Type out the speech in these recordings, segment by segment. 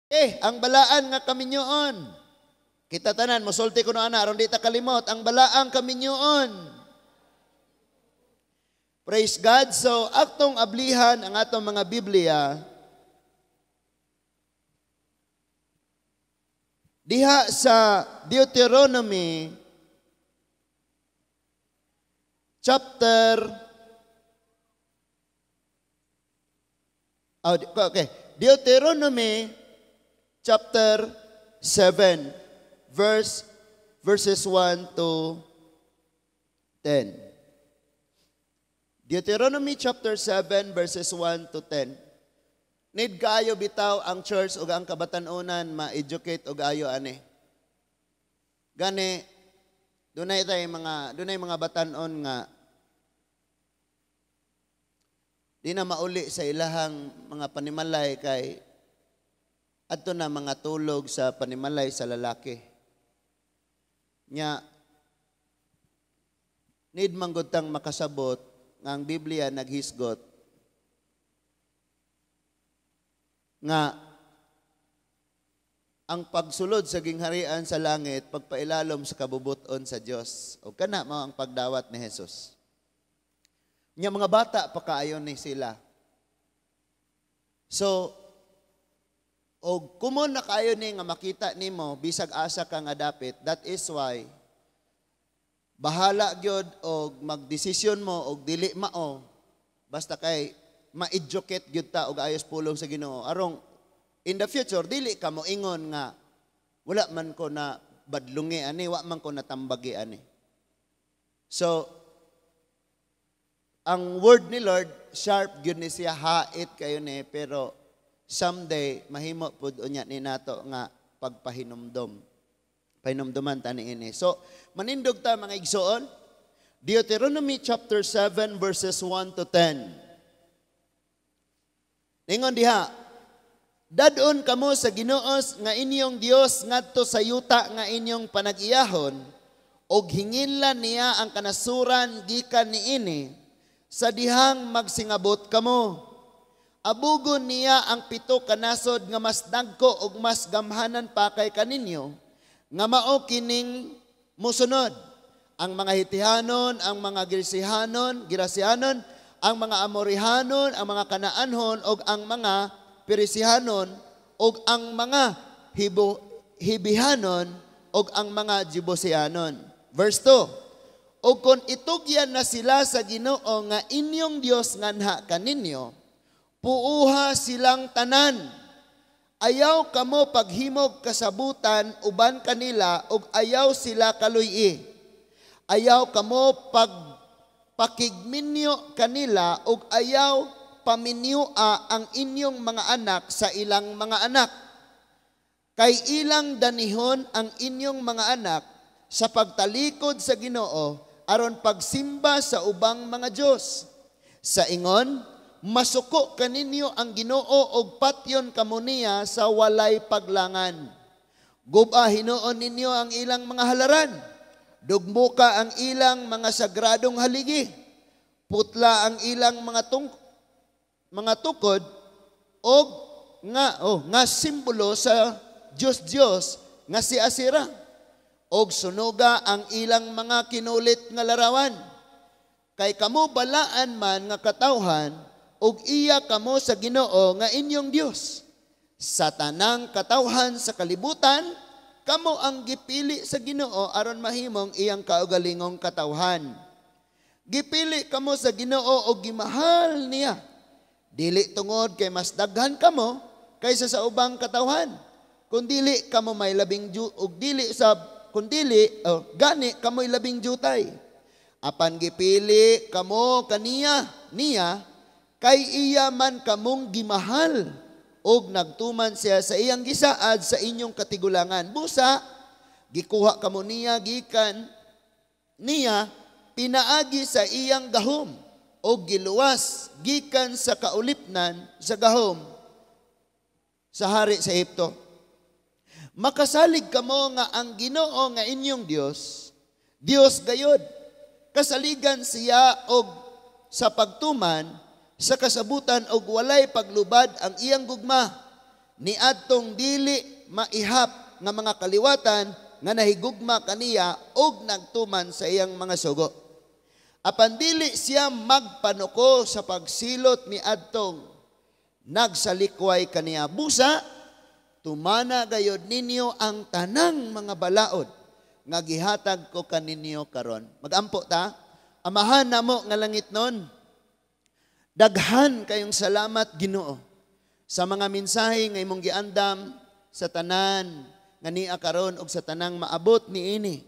Eh, ang balaan nga kaminyoon. Kita tanan, mosulti ko no ana, aron di ta kalimot, ang balaang kaminyoon. Praise God. So, aktong ablihan ang atong mga Biblia, diha sa Deuteronomy chapter, oh, okay, Deuteronomy chapter 7 verses 1 to 10. Deuteronomy chapter 7 verses 1 to 10. Need kaayo bitaw ang church ug ang kabatan-onan ma-educate og ayo ani. Gani dunay mga batan-on nga di na mauli sa ilahang mga panimalay kay adto na mga tulog sa panimalay sa lalaki. Nya need manggod tang makasabot nga ang Biblia naghisgot nga ang pagsulod sa gingharian sa langit pagpailalom sa kabubuton sa Dios. O kana mao ang pagdawat ni Jesus. Nya mga bata pa kaayo ni sila. So og kumon na kaayo ni nga makita nimo bisag asa ka nga dapit, that is why bahala gyud og magdesisyon mo og dili mao, basta kay ma-educate gyud ta og ayos pulong sa Ginoo arong in the future dili ka mo ingon nga wala man ko na badlungi ani, wa man ko natambagi ani. So ang word ni Lord sharp gyud ni siya, hait kayo ni, pero someday mahimo pud unya ni nato nga pagpahinumdom. Pahinumduman ta niini. So manindog ta, mga igsoon. Deuteronomy chapter 7 verses 1 to 10. Ningon diha, dadon kamo sa Ginoo nga inyong Dios ngadto sa yuta nga inyong panag-iyahon, og hinginlan niya ang kanasuran gikan niini sa dihang magsingabot kamo. Abugon niya ang 7 ka nasod nga mas dagko og mas gamhanan pa kay kaninyo, nga mao kining mosunod: ang mga Hitihanon, ang mga Girsihanon, Girasihanon, ang mga Amorihanon, ang mga Kanaanhon, og ang mga Perisihanon, og ang mga Hibihanon, og ang mga Jebusianon. Verse 2, og kon itugyan na sila sa Ginoo nga inyong Dios nganha kaninyo, puuha silang tanan. Ayaw kamo paghimog kasabutan uban kanila, og ayaw sila kaluy-i. Ayaw kamo pagpakigminyo kanila, og ayaw paminyoa ang inyong mga anak sa ilang mga anak. Kay ilang danihon ang inyong mga anak sa pagtalikod sa Ginoo aron pagsimba sa ubang mga Dios. Sa ingon, masuko kaninyo ang Ginoo og patyon kamo niya sa walay paglangan. Guba hinuon ninyo ang ilang mga halaran. Dugmuka ang ilang mga sagradong haligi. Putla ang ilang mga tukod og nga simbolo sa Dios-Dios nga si Asira. Og sunuga ang ilang mga kinulit nga larawan. Kay kamo balaan man nga katawhan og iya kamo sa Ginoo nga inyong Dios. Sa tanang katawhan sa kalibutan, kamo ang gipili sa Ginoo aron mahimong iyang kaugalingong katawhan. Gipili kamo sa Ginoo og gimahal niya. Dili tungod kay mas daghan kamo kaysa sa ubang katawhan. Kun dili kamo may labing ju, og dili sa kun dili, oh, gani kamoy labing jutay. Apan gipili kamo kaniya niya kay iya man kamong gimahal og nagtuman siya sa iyang gisaad sa inyong katigulangan. Busa gikuha kamo niya gikan niya pinaagi sa iyang gahom og giluwas gikan sa kaulipnan sa gahom sa hari sa Ehipto. Makasalig kamo nga ang Ginoo nga inyong Dios, Dios gayod. Kasaligan siya og sa pagtuman sa kasabutan og walay paglubad ang iyang gugma. Niadtong dili maihap nga mga kaliwatan nga nahigugma kaniya og nagtuman sa iyang mga sugo. Apan dili siya magpanuko sa pagsilot niadtong nagsalikway kaniya. Busa tumana gayod ninyo ang tanang mga balaod nga gihatag ko kaninyo karon. Magampo ta. Amahan namo nga langitnon, daghan kayong salamat, Ginoo, sa mga mensahe nga imong giandam sa tanan nga nia karon og sa tanang maabot niini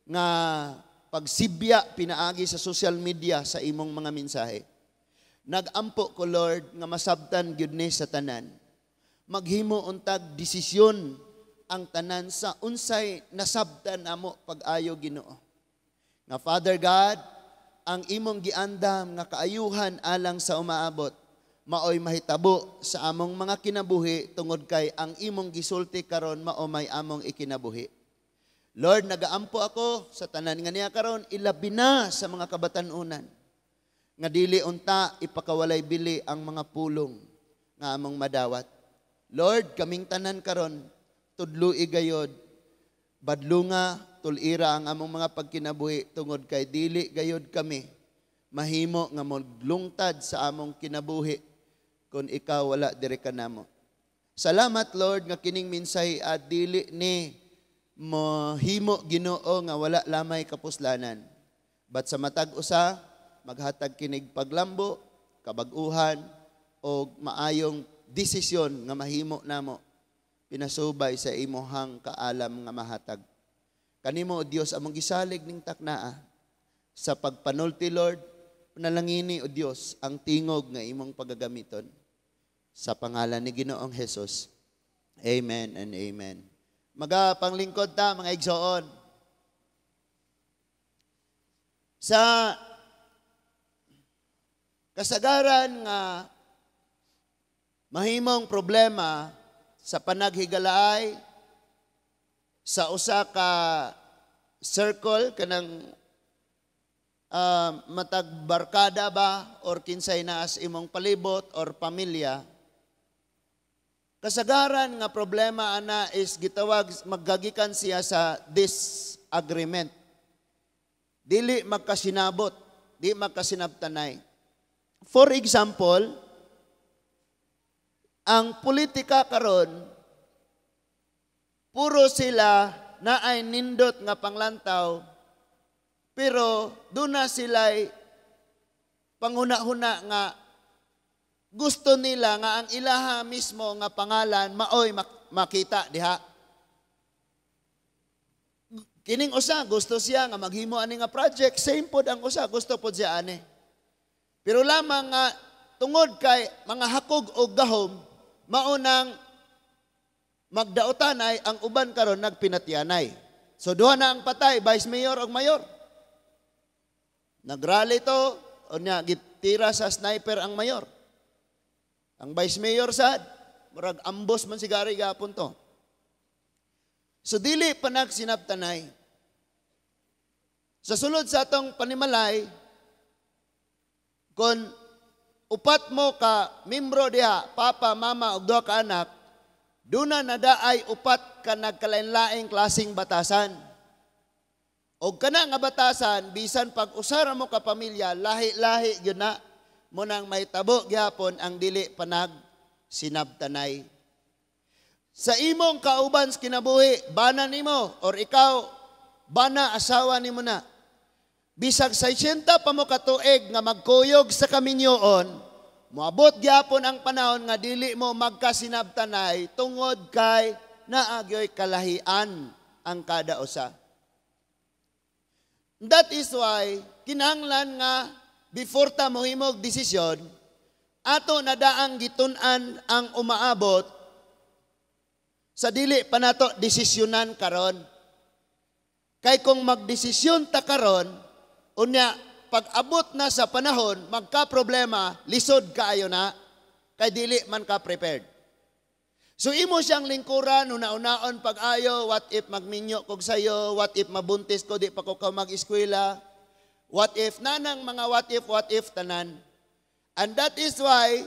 nga pagsibya pinaagi sa social media sa imong mga mensahe. Nagampo ko, Lord, nga masabtan gyud ni sa tanan. Maghimo untag desisyon ang tanan sa unsay nasabtan namo pag-ayo, Ginoo. Nga Father God, ang imong giandam nga kaayuhan alang sa umaabot maoy mahitabo sa among mga kinabuhi tungod kay ang imong gisulti karon mao may among ikinabuhi. Lord, nagaampo ako sa tanan nga niya karon, ilabi na sa mga kabatan-unan, nga dili unta ipakawalay bili ang mga pulong nga among madawat. Lord, kaming tanan karon tudloi gayod, badlunga, tulira ang among mga pagkinabuhi tungod kay dili gayod kami mahimo nga maglungtad sa among kinabuhi kung ikaw wala diri kanamo. Salamat, Lord, nga kining mensahe at dili ni mohimo, Ginoo, nga wala lamay kapuslanan. But sa matag usa maghatag kinig paglambo, kabag-uhan o maayong desisyon nga mahimo namo pinasubay sa imuhang kaalam nga mahatag. Kanimo, O Dios, among gisalig ning taknaa sa pagpanulti, Lord, panalangini, O Dios, ang tingog nga imong pagagamiton. Sa pangalan ni Ginoong Jesus. Amen and amen. Maga panglingkod ta, mga igsoon. Sa kasagaran nga mahimong problema sa panaghigalaay sa usa ka circle kanang matag barkada ba or kinsay naas imong palibot or pamilya, kasagaran nga problema ana is gitawag maggagikan siya sa disagreement, dili magkasinabot, di magkasinabtanay. For example, ang politika karon, puro sila naay nindot nga panglantaw, pero duna sila'y panghuna-huna nga gusto nila nga ang ilaha mismo nga pangalan maoy makita diha. Kining usa gusto siya nga maghimo ani nga project, same pod ang usa, gusto pod siya ani. Pero lamang nga tungod kay mga hakog og gahom, maunang magdaotanay ang uban karon nagpinatyanay. So duha na ang patay, vice mayor og mayor. Nagrally to, unya gitira sa sniper ang mayor. Ang vice mayor sad, murag ambos man si gari gapon to. So dili pa nagsinabtanay. Sa sulod sa atong panimalay, kung upat mo ka membro diha, papa, mama, ug duha ka anak, duna na daay upat ka nagkalain-laing klaseng batasan. Og kana nga batasan, bisan pag usara mo ka pamilya, lahi-lahi gyud na mo nang may tabo gyapon ang dili panag sinabtanay. Sa imong kauban sa kinabuhi, bana nimo or ikaw bana asawa nimo na. Bisag 60 pa mo katuig nga magkuyog sa kaminyoon, moabot gyapon ang panahon nga dili mo magkasinabtanay tungod kay naagyoy kalahian ang kada usa. That is why kinahanglan nga before ta mohimog desisyon, ato na daang gitun-an ang umaabot sa dili pa nato desisyonan karon. Kay kung magdesisyon ta karon, unya pag abot na sa panahon magka-problema, lisod kaayo na kay dili man ka prepared. So imo siyang lingkuran, una-unaon pag-ayo, what if magminyo kog sayo, what if mabuntis ko, di pa ko ka mag-eskwela, what if, nanang mga what if tanan. And that is why,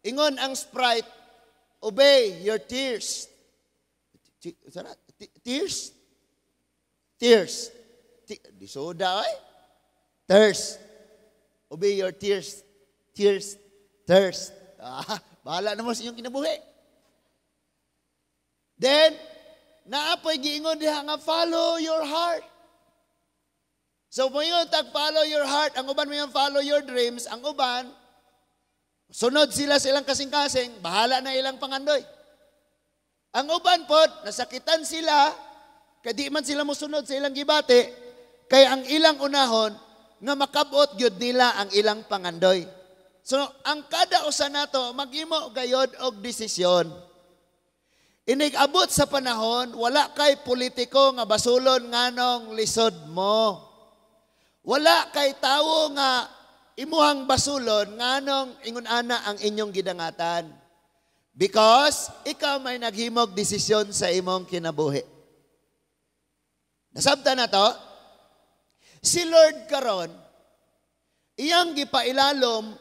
ingon ang Sprite, Obey your tears. Sana? Tears? Tears. Di soda ay. Thirst. Obey your tears. Tears. Thirst. Ah, bahala na mo sa inyong kinabuhi. Then, naapoy giingon diha nga follow your heart. So, moingon tag follow your heart, ang uban mo follow your dreams, ang uban, sunod sila silang kasing-kasing, bahala na ilang pangandoy. Ang uban pod, nasakitan sila, kay di man sila mosunod sa ilang gibati, kay ang ilang unahon, nga makabot gyud nila ang ilang pangandoy. So, ang kada usa nato maghimo gayod og desisyon. Inig-abot sa panahon, wala kay politiko nga basulon nganong lisod mo. Wala kay tawo nga imuhang basulon nganong ingon ana ang inyong gidangatan. Because ikaw may naghimog desisyon sa imong kinabuhi. Nasabta na to? Si Lord karon, iyang gipailalom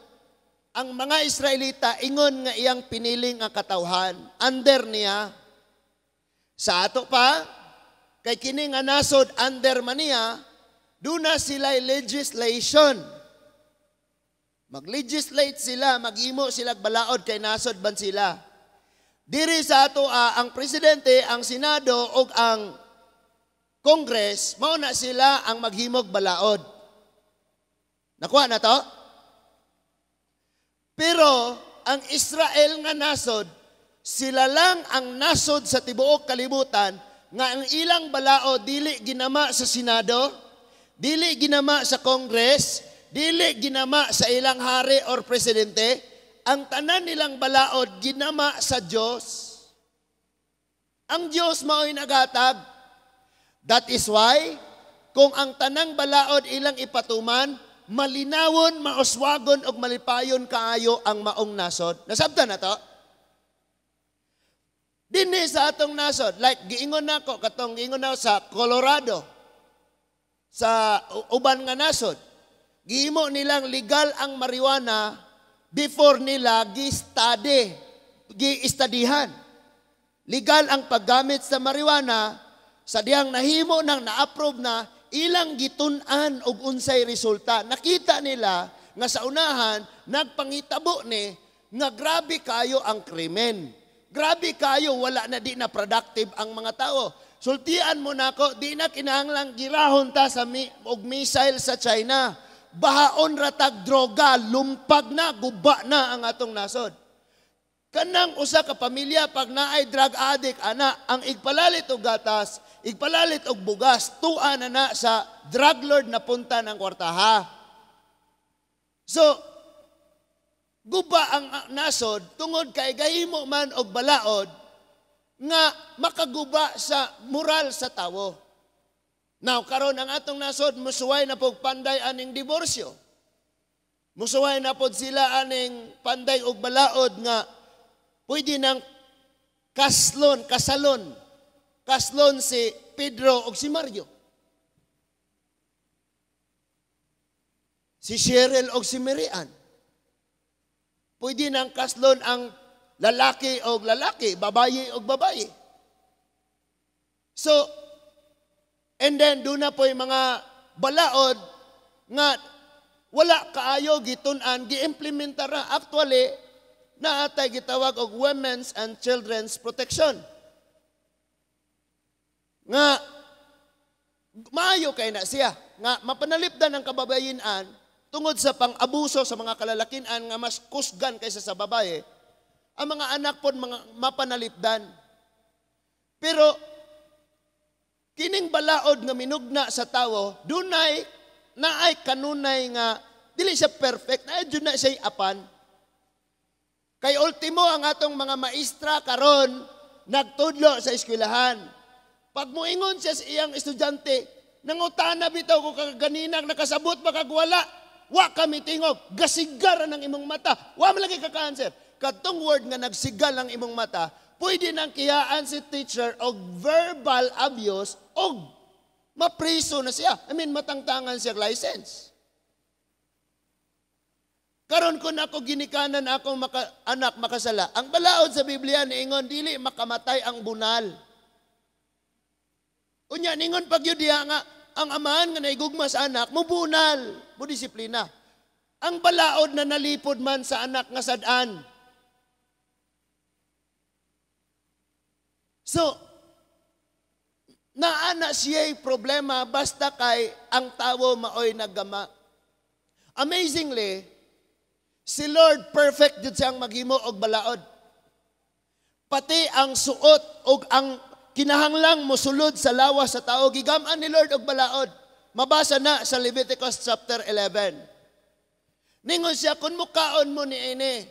ang mga Israelita ingon nga iyang piniling nga katawhan under niya. Sa ato pa, kay kini nga nasod under man niya, duna sila legislation. Mag-legislate sila, maghimo sila balaod kay nasod ban sila. Diri sa ato ang presidente, ang senado ug ang Congress, mao na sila ang maghimog balaod. Nakuha na to? Pero ang Israel nga nasod, sila lang ang nasod sa tibuok kalibutan nga ang ilang balaod dili ginama sa Senado, dili ginama sa Congress, dili ginama sa ilang hari or presidente, ang tanan nilang balaod ginama sa Dios. Ang Dios mao'y nagatag. That is why, kung ang tanang balaod ilang ipatuman, malinawon, mauswagon, ug malipayon kaayo ang maong nasod. Nasabtan na to? Dinhi sa atong nasod, like giingon nako katong giingon na sa Colorado, sa uban nga nasod, gihimo nilang legal ang marijuana before nila gi-study, gi-studyhan. Legal ang paggamit sa marijuana sa dihang nahimo nang na-approve na ilang gitun-an og unsay resulta. Nakita nila nga sa unahan nagpangitabo ni nga grabe kayo ang krimen. Grabe kayo, wala na di na productive ang mga tao. Sultian mo nako, di na kinahanglang girahon ta sa og missile sa China. Bahaon ratag droga, lumpag na, guba na ang atong nasod. Kanang usa ka pamilya pag naay drug addict ana, ang igpalalit og gatas, igpalalit og bugas, tua na na sa drug lord na punta ng kwartaha. So, guba ang nasod tungod kay gahimo man og balaod nga makaguba sa moral sa tawo. Now, karon ang atong nasod musuway na pog panday aning diborsyo. Musuway na pod sila aning panday og balaod nga pwede nang kaslon, kasalon. Kaslon si Pedro og si Mario. Si Cheryl og si Marian. Pwede nang kaslon ang lalaki og lalaki, babaye og babaye. So, and then doon na po yung mga balaod nga wala kaayo gitun-an, giimplementara. Actually, naatay gitawag og Women's and Children's Protection. Nga maayo kay na siya nga mapanalipdan ang kababayinan tungod sa pang-abuso sa mga kalalakian nga mas kusgan kaysa sa babae, ang mga anak pod mga mapanalipdan. Pero kining balaod nga minugna sa tawo, dunay naay kanunay nga dili siya perfect, naay jud na siya apan. Kay ultimo ang atong mga maestra karon nagtudlo sa eskwelahan. Pag moingon siya sa iyang estudyante, nangutana bitaw ko kaganinang nakasabot makagwala, wa kami tingog, gasigar ang imong mata, wa man lagi ka cancer. Katong word nga nagsigal ang imong mata, pwede nang kiyaan si teacher og verbal abuse og mapriso na siya. I mean, matangtangan siya license. Karon kung ako ginikanan akong anak makasala, ang balaod sa Biblia niingon dili makamatay ang bunal. Unya ningon pag yun diha nga ang amahan nga naigugma sa anak mubunal, mudisiplina. Ang balaod na nalipod man sa anak nga sad-an. So, naana siya'y problema basta kay ang tawo maoy naggama. Amazingly, si Lord perfect jud siyang maghimo og balaod. Pati ang suot og ang kinahanglang mosulod sa lawas sa tao, gigam-an ni Lord og balaod. Mabasa na sa Leviticus chapter 11. Ningon siya, kung mukaon mo niini,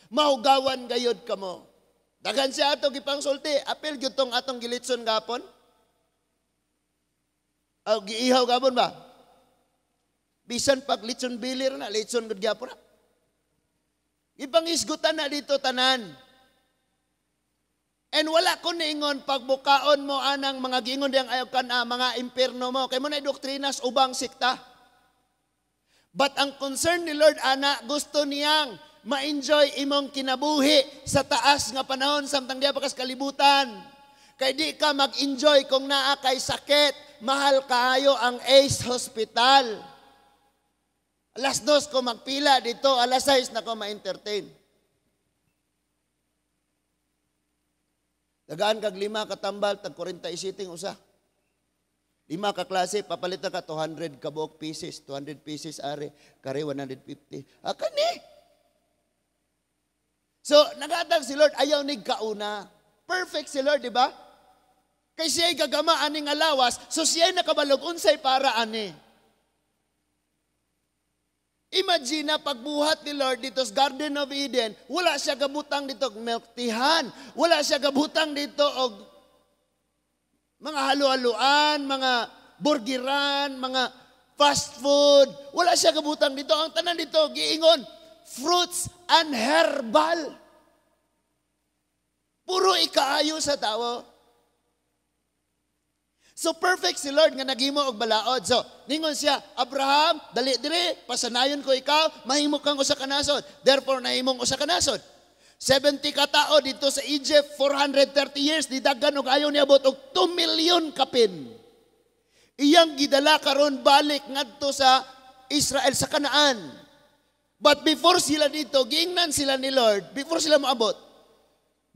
mahugawan gayod kamo. Daghan siya ato gipangsulti, apil gyud tong atong gilitson gapon. O giihaw gapon ba? Bisan pag litson bilir na, litson gud gyapon na. Ipangisgutan na dito tanan. And wala ko niingon pagbukaon mo anang mga giingon diyang ayaw kan mga impierno mo. Kay mo na doktrinas ubang sikta. But ang concern ni Lord ana, gusto niyang ma-enjoy imong kinabuhi sa taas nga panahon samtang diya pa kas kalibutan. Kay di ka mag-enjoy kung naa kay sakit, mahal kaayo ang Ace Hospital. 2:00 ko magpila dito, 6:00 na ko ma-entertain. Dagaan kag 5 katambal, tag 47 usa. 5 ka klase, papalitan ka 200 ka buok pieces, 200 pieces are, kare 150. Ah, kani. So, nagatag si Lord, ayaw nig kauna. Perfect si Lord, di ba? Kay siya'y gagama aning alawas, so siya'y nakabalog unsay para ani. Imagine na pagbuhat ni Lord dito sa Garden of Eden, wala siya gabutang dito og milk teahan, wala siya gabutang dito og mga halu-haluan, mga burgeran, mga fast food, wala siya gabutang dito. Ang tanan dito giingon fruits and herbal. Puro ikaayo sa tao. So perfect si Lord nga naghimo og balaod. So ningon siya, Abraham, dali diri, pasanayon ko ikaw, mahimo kang usa ka nasod. Therefore nahimong usa ka nasod. 70 ka tao dito sa Egypt, 430 years didagan og ayo niabot og 2 million kapin. Iyang gidala karon balik ngadto sa Israel sa Kanaan. But before sila dito, giingnan sila ni Lord, before sila moabot,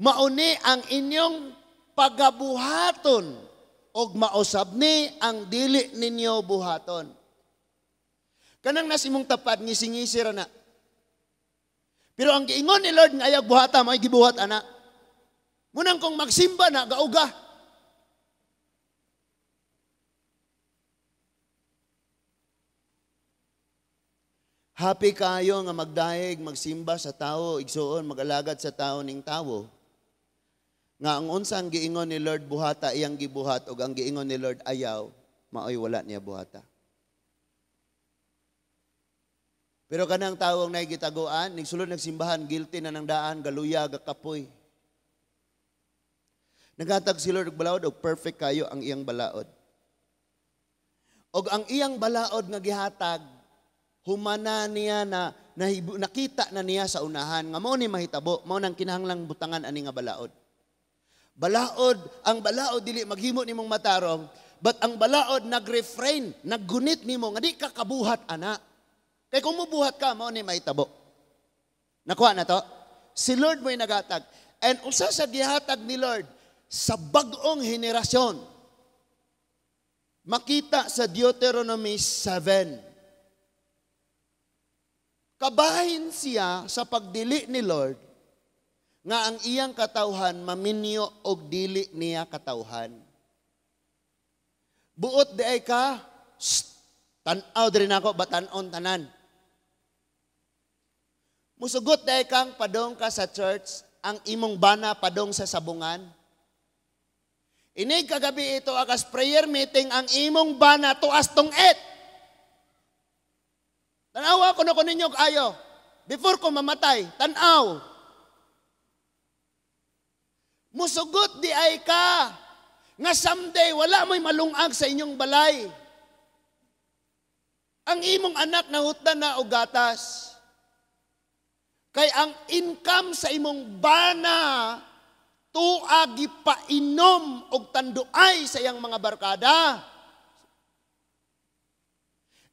mauni ang inyong pagabuhaton og mausab ni ang dili ninyo buhaton. Kanang nasimong tapad, ngisi-ngisi ra na. Pero ang giingon ni Lord nga ayaw buhata, may gibuhat ana. Munang kung magsimba na, gauga. Happy kayo nga magdayeg, magsimba sa tao, igsuon, mag-alagad sa tao ning tawo. Nga ang unsang giingon ni Lord buhata iyang gibuhat og ang giingon ni Lord ayaw, maoy wala niya buhata. Pero kanang tawong naigitaguan, nigsulod nagsimbahan, guilty na ng daan, galuya, gakapoy. Naghatag si Lord og balaod og perfect kayo ang iyang balaod. Og ang iyang balaod nga gihatag, humana niya na nakita na niya sa unahan nga mao ni mahitabo, mao nang kinahanglang butangan ani nga balaod. Balaod, ang balaod dili maghimo nimong matarong, but ang balaod nagrefrain, naggunit nimo nga di ka kabuhat ana. Kay kung mubuhat ka, mao ni mahitabo. Nakuha na to? Si Lord mo'y nagatag. And usa sa gihatag ni Lord sa bag-ong henerasyon, makita sa Deuteronomy 7. Kabahin siya sa pagdili ni Lord nga ang iyang katawhan maminyo og dili niya katawhan. Buot di ay ka, tan-aw diri nako batan-on tanan. Musugot di ay kang padong ka sa church, ang imong bana padong sa sabungan. Inig kagabi ito akas prayer meeting, ang imong bana tuas tong et. Tanawa ko na ko ninyo ayo. Before ko mamatay, tanaw. Musugot di ay ka nga someday wala mo'y malungag sa inyong balay. Ang imong anak nahutdan na og gatas. Kay ang income sa imong bana tuagi painom og tanduay sa iyang mga barkada.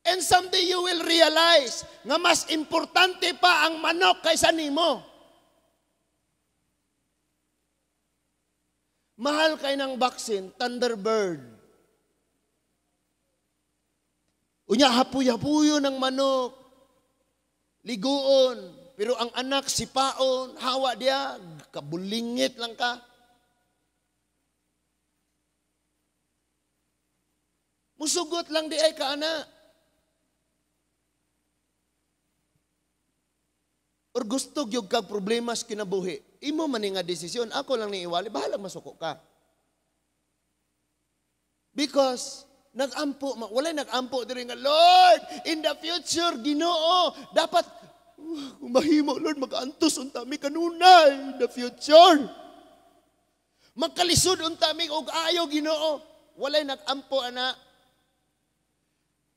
And someday you will realize nga mas importante pa ang manok kaysa nimo. Mahal kay ng vaccine, Thunderbird. Unya, hapuy-hapuyo ng manok. Liguon. Pero ang anak, sipaon, hawa diya, kabulingit lang ka. Musugot lang di ay ka, anak. Or gusto gyud kag problema sa kinabuhi. Imo man nga desisyon, ako lang ni iwali, bahalag masuko ka. Because nagampo, walay nagampo diri nga, Lord, in the future, Ginoo, dapat kung mahimo, Lord, makaantos unta mi kanunay in the future. Magkalisod unta mi og ayo, Ginoo. Walay nagampo, ana.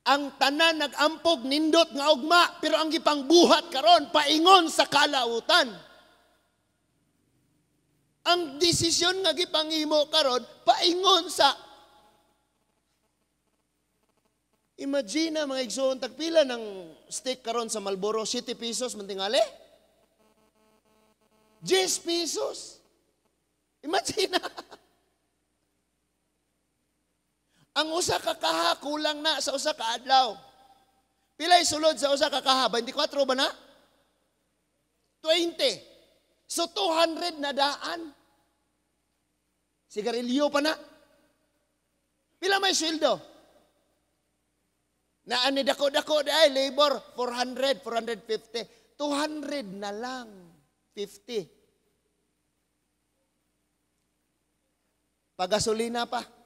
Ang tanan nagampog nindot nga ugma, pero ang gipangbuhat karon paingon sa kalautan. Ang desisyon nga gipangimo karon paingon sa. Imagine na mga igsoon, tagpila ng steak karon sa Marlboro, 7 pesos man tingali? 10 pesos. Imagine na. Ang usa ka kaha kulang na sa usa ka adlaw. Pilay sulod sa usa ka kaha? 24 ba na? 20. So 200 na daan. Sigarilyo pa na. Pila may sweldo? Naan ni dako-dako di ay labor 400, 450, 200 na lang 50. Pagasolina pa.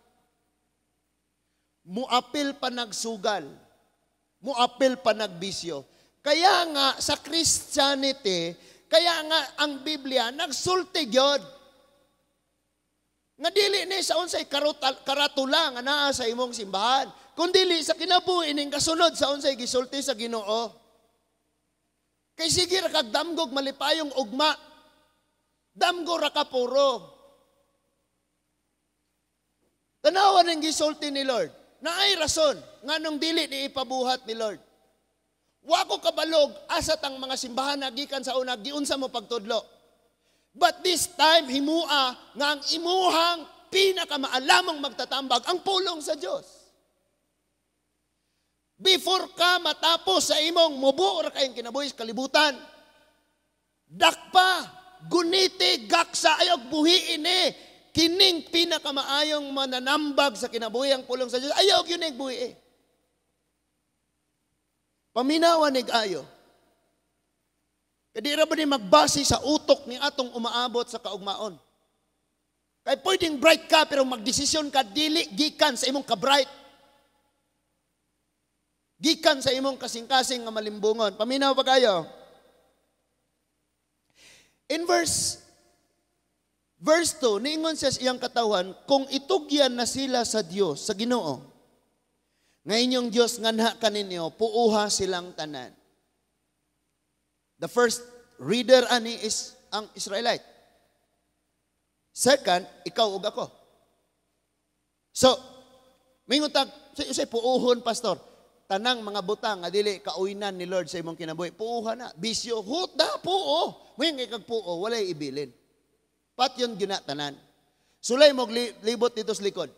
Muapil pa nagsugal. Muapil pa nagbisyo. Kaya nga sa Christianity, kaya nga ang Biblia nagsulti gyud. Nga dili ni sa unsay karatula nga naa sa imong simbahan, kun dili sa kinabuhi ning kasunod sa unsay gisulti sa Ginoo. Kay sige ra kag damgog malipayong ugma. Damgo ra ka puro. Tanawa ning gisulti ni Lord. Naay rason nganong dili ni ipabuhat ni Lord. Wa ko kabalog asa tang mga simbahan nagikan sa una giunsa mo pagtudlo. But this time himua nga ang imuhang pinakamaalamong magtatambag ang pulong sa Dios. Before ka matapos sa imong mubuo ra kayong kinabuhi sa kalibutan. Dakpa, guniti, gaksa, ayog buhiin ni kining pinakamaayong mananambag sa kinabuhi ang pulong sa Dios. Ayaw gyud ning buhi. Paminawan nig ayo. Kay di ra ba ni magbase sa utok ni atong umaabot sa kaugmaon. Kay pwedeng bright ka pero magdesisyon ka dili gikan sa imong ka-bright. Gikan sa imong kasing-kasing nga malimbungon. Paminaw pa kayo. In verse 2, niingon siya sa iyang katawhan, kung itugyan na sila sa Dios, sa Ginoo, nga inyong Dios nganha kaninyo, puuha silang tanan. The first reader ani is ang Israelite. Second, ikaw ug ako. So, mingon tag, say puuhon pastor. Tanang mga butang nga dili kauynan ni Lord sa imong kinabuhi, puuha na. Bisyo, huta, puo. Ngayon kay kag puo, walay ibilin. Patyon gina tanan. Sulay mo libot dito sa likod.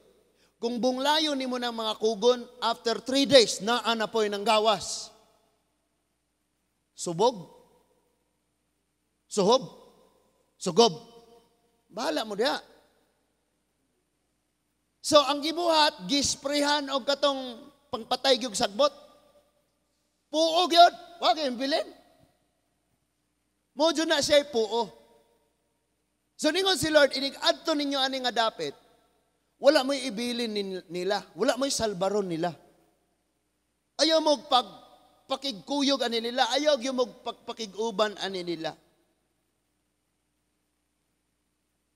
Kung bunglayo nimo ng mga kugon, after 3 days, naa na po'y ng gawas. Subog. Suhob. Sugob. Bahala mo diha. So, ang gibuhat, gisprehan og katong pangpatay gyud sagbot. Puo gyud, wa kay bilin. Mo jud na siya puo. So ningon si Lord, inig adto ninyo ani nga dapit. Wala mo'y ibilin nila, wala mo'y salbaron nila. Ayaw mo pagpakigkuyog ani nila, ayaw gyud mo pagpakiguban ani nila.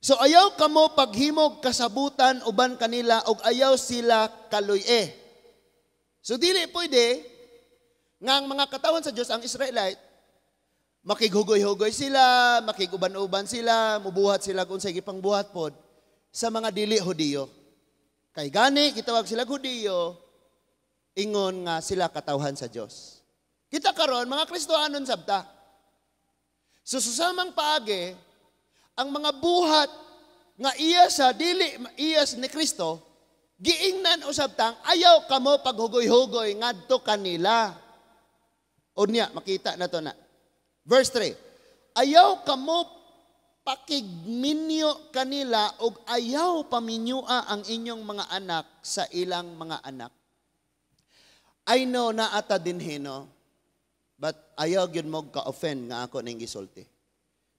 So ayaw kamo paghimog kasabutan uban kanila og ayaw sila kaluy-e. So dili pwede nga ang mga katawan sa Dios ang Israelite Makighugoy-hugoy sila, makiguban-uban sila, mubuhat sila kung sa gipangbuhat pod sa mga dili Hudiyo. Kay gani gitawag sila Hudiyo, ingon nga sila katawhan sa Dios. Kita karon mga Kristohanon sabta. So susamang paagi, ang mga buhat nga iya sa dili iya ni Kristo, giingnan usab tang ayaw kamo paghugoy-hugoy ngadto kanila. Unya makita na to na. Verse 3. Ayaw kamo pakigminyo kanila og ayaw paminyua ang inyong mga anak sa ilang mga anak. I know na ata dinhi, no? But ayaw gyud mo ka-offend nga ako ning gisulti.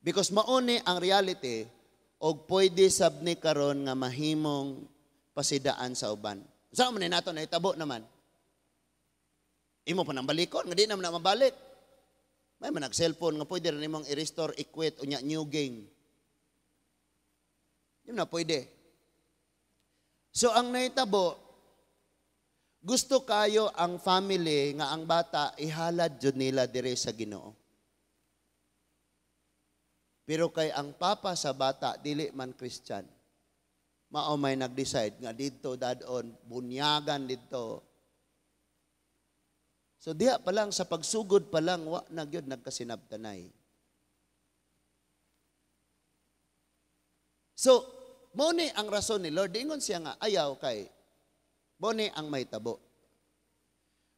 Because mauni ang reality og pwede sab ni karon nga mahimong pasidaan sa uban. Sa man ni nato nahitabo naman. Imo pa nang balikon nga di naman na mabalik. May man nag-cellphone nga pwede rin nimong i-restore, i-quit, unya new game. Yun na pwede. So ang nahitabo, gusto kayo ang family nga ang bata ihalad jud nila dire sa Ginoo. Pero kay ang papa sa bata dili man Christian. Mao may nag-decide nga didto dadon bunyagan didto. So diha pa lang sa pagsugod pa lang wa na gyud nagkasinabtanay. So mao ni ang rason ni Lord, ingon siya nga ayaw kay mao ni ang mahitabo.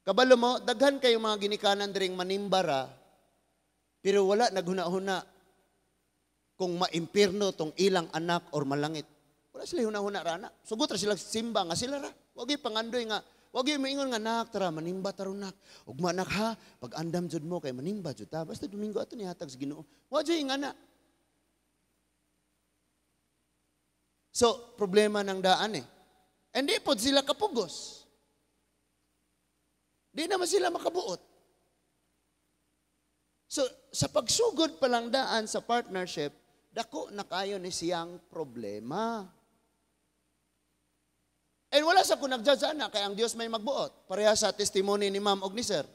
Kabalo mo, daghan kayo mga ginikanan diring manimbara, pero wala naghuna-huna kung maimpirno tong ilang anak or malangit. Wala sila huna-huna ra na. Sugot ra sila simba nga sila ra. Wag gyud pangandoy nga, wag gyud moingon nga nak tara manimba taron nak. Ugma nak ha, pag andam jud mo kay manimba jud ta. Basta Domingo ato nihatag sa Ginoo. Wa jud nga na. So, problema ng daan eh. Hindi po sila kapugos. Di naman sila makabuot. So, sa pagsugod pa lang daan sa partnership, dako na kayo ni siyang problema. And wala sa kung nag-judge ana, kay ang Diyos may magbuot. Pareha sa testimony ni ma'am og ni sir.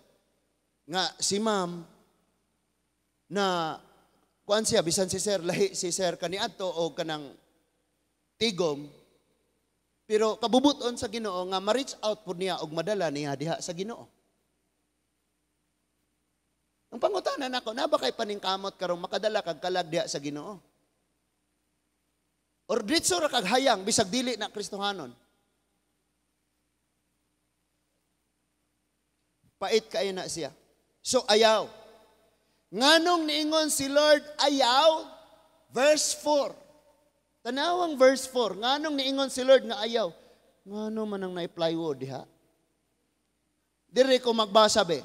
Nga si ma'am, na kuan siya, bisan si sir, lahi si sir kaniadto o kanang tigom, pero kabubuton sa Ginoo nga ma-reach out po niya og madala niya diha sa Ginoo. Ang pangutana nako, na ba kay paningkamot karong makadala kag kalag diha sa Ginoo? Or ditso ra kag hayang bisag dili na Kristohanon. Pait kayo na siya. So ayaw. Nganong niingon si Lord ayaw? Verse 4. Tanawang verse 4. Nganong niingon si Lord nga ayaw? Ngano man ang na-plywood diha? Dire ko magbasa be.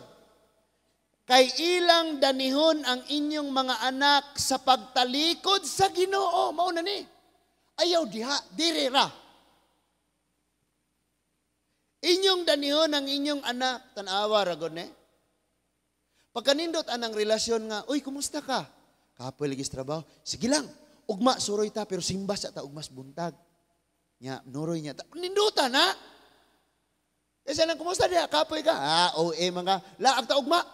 Kay ilang danihon ang inyong mga anak sa pagtalikod sa Ginoo. Mao na ni. Ayaw diha, dire ra. Inyong danihon ang inyong anak. Tanawa ra gud ne. Pagkanindot anang relasyon nga, uy, kumusta ka? Kapoy lagi sa trabaho. Sige lang. Ugma suroy ta pero simba sa ta ugmas buntag. Nya nuroy niya. Ninduta na. Kasi nang kumusta diha? Kapoy ka? Ah, OA mga laag ta ugma.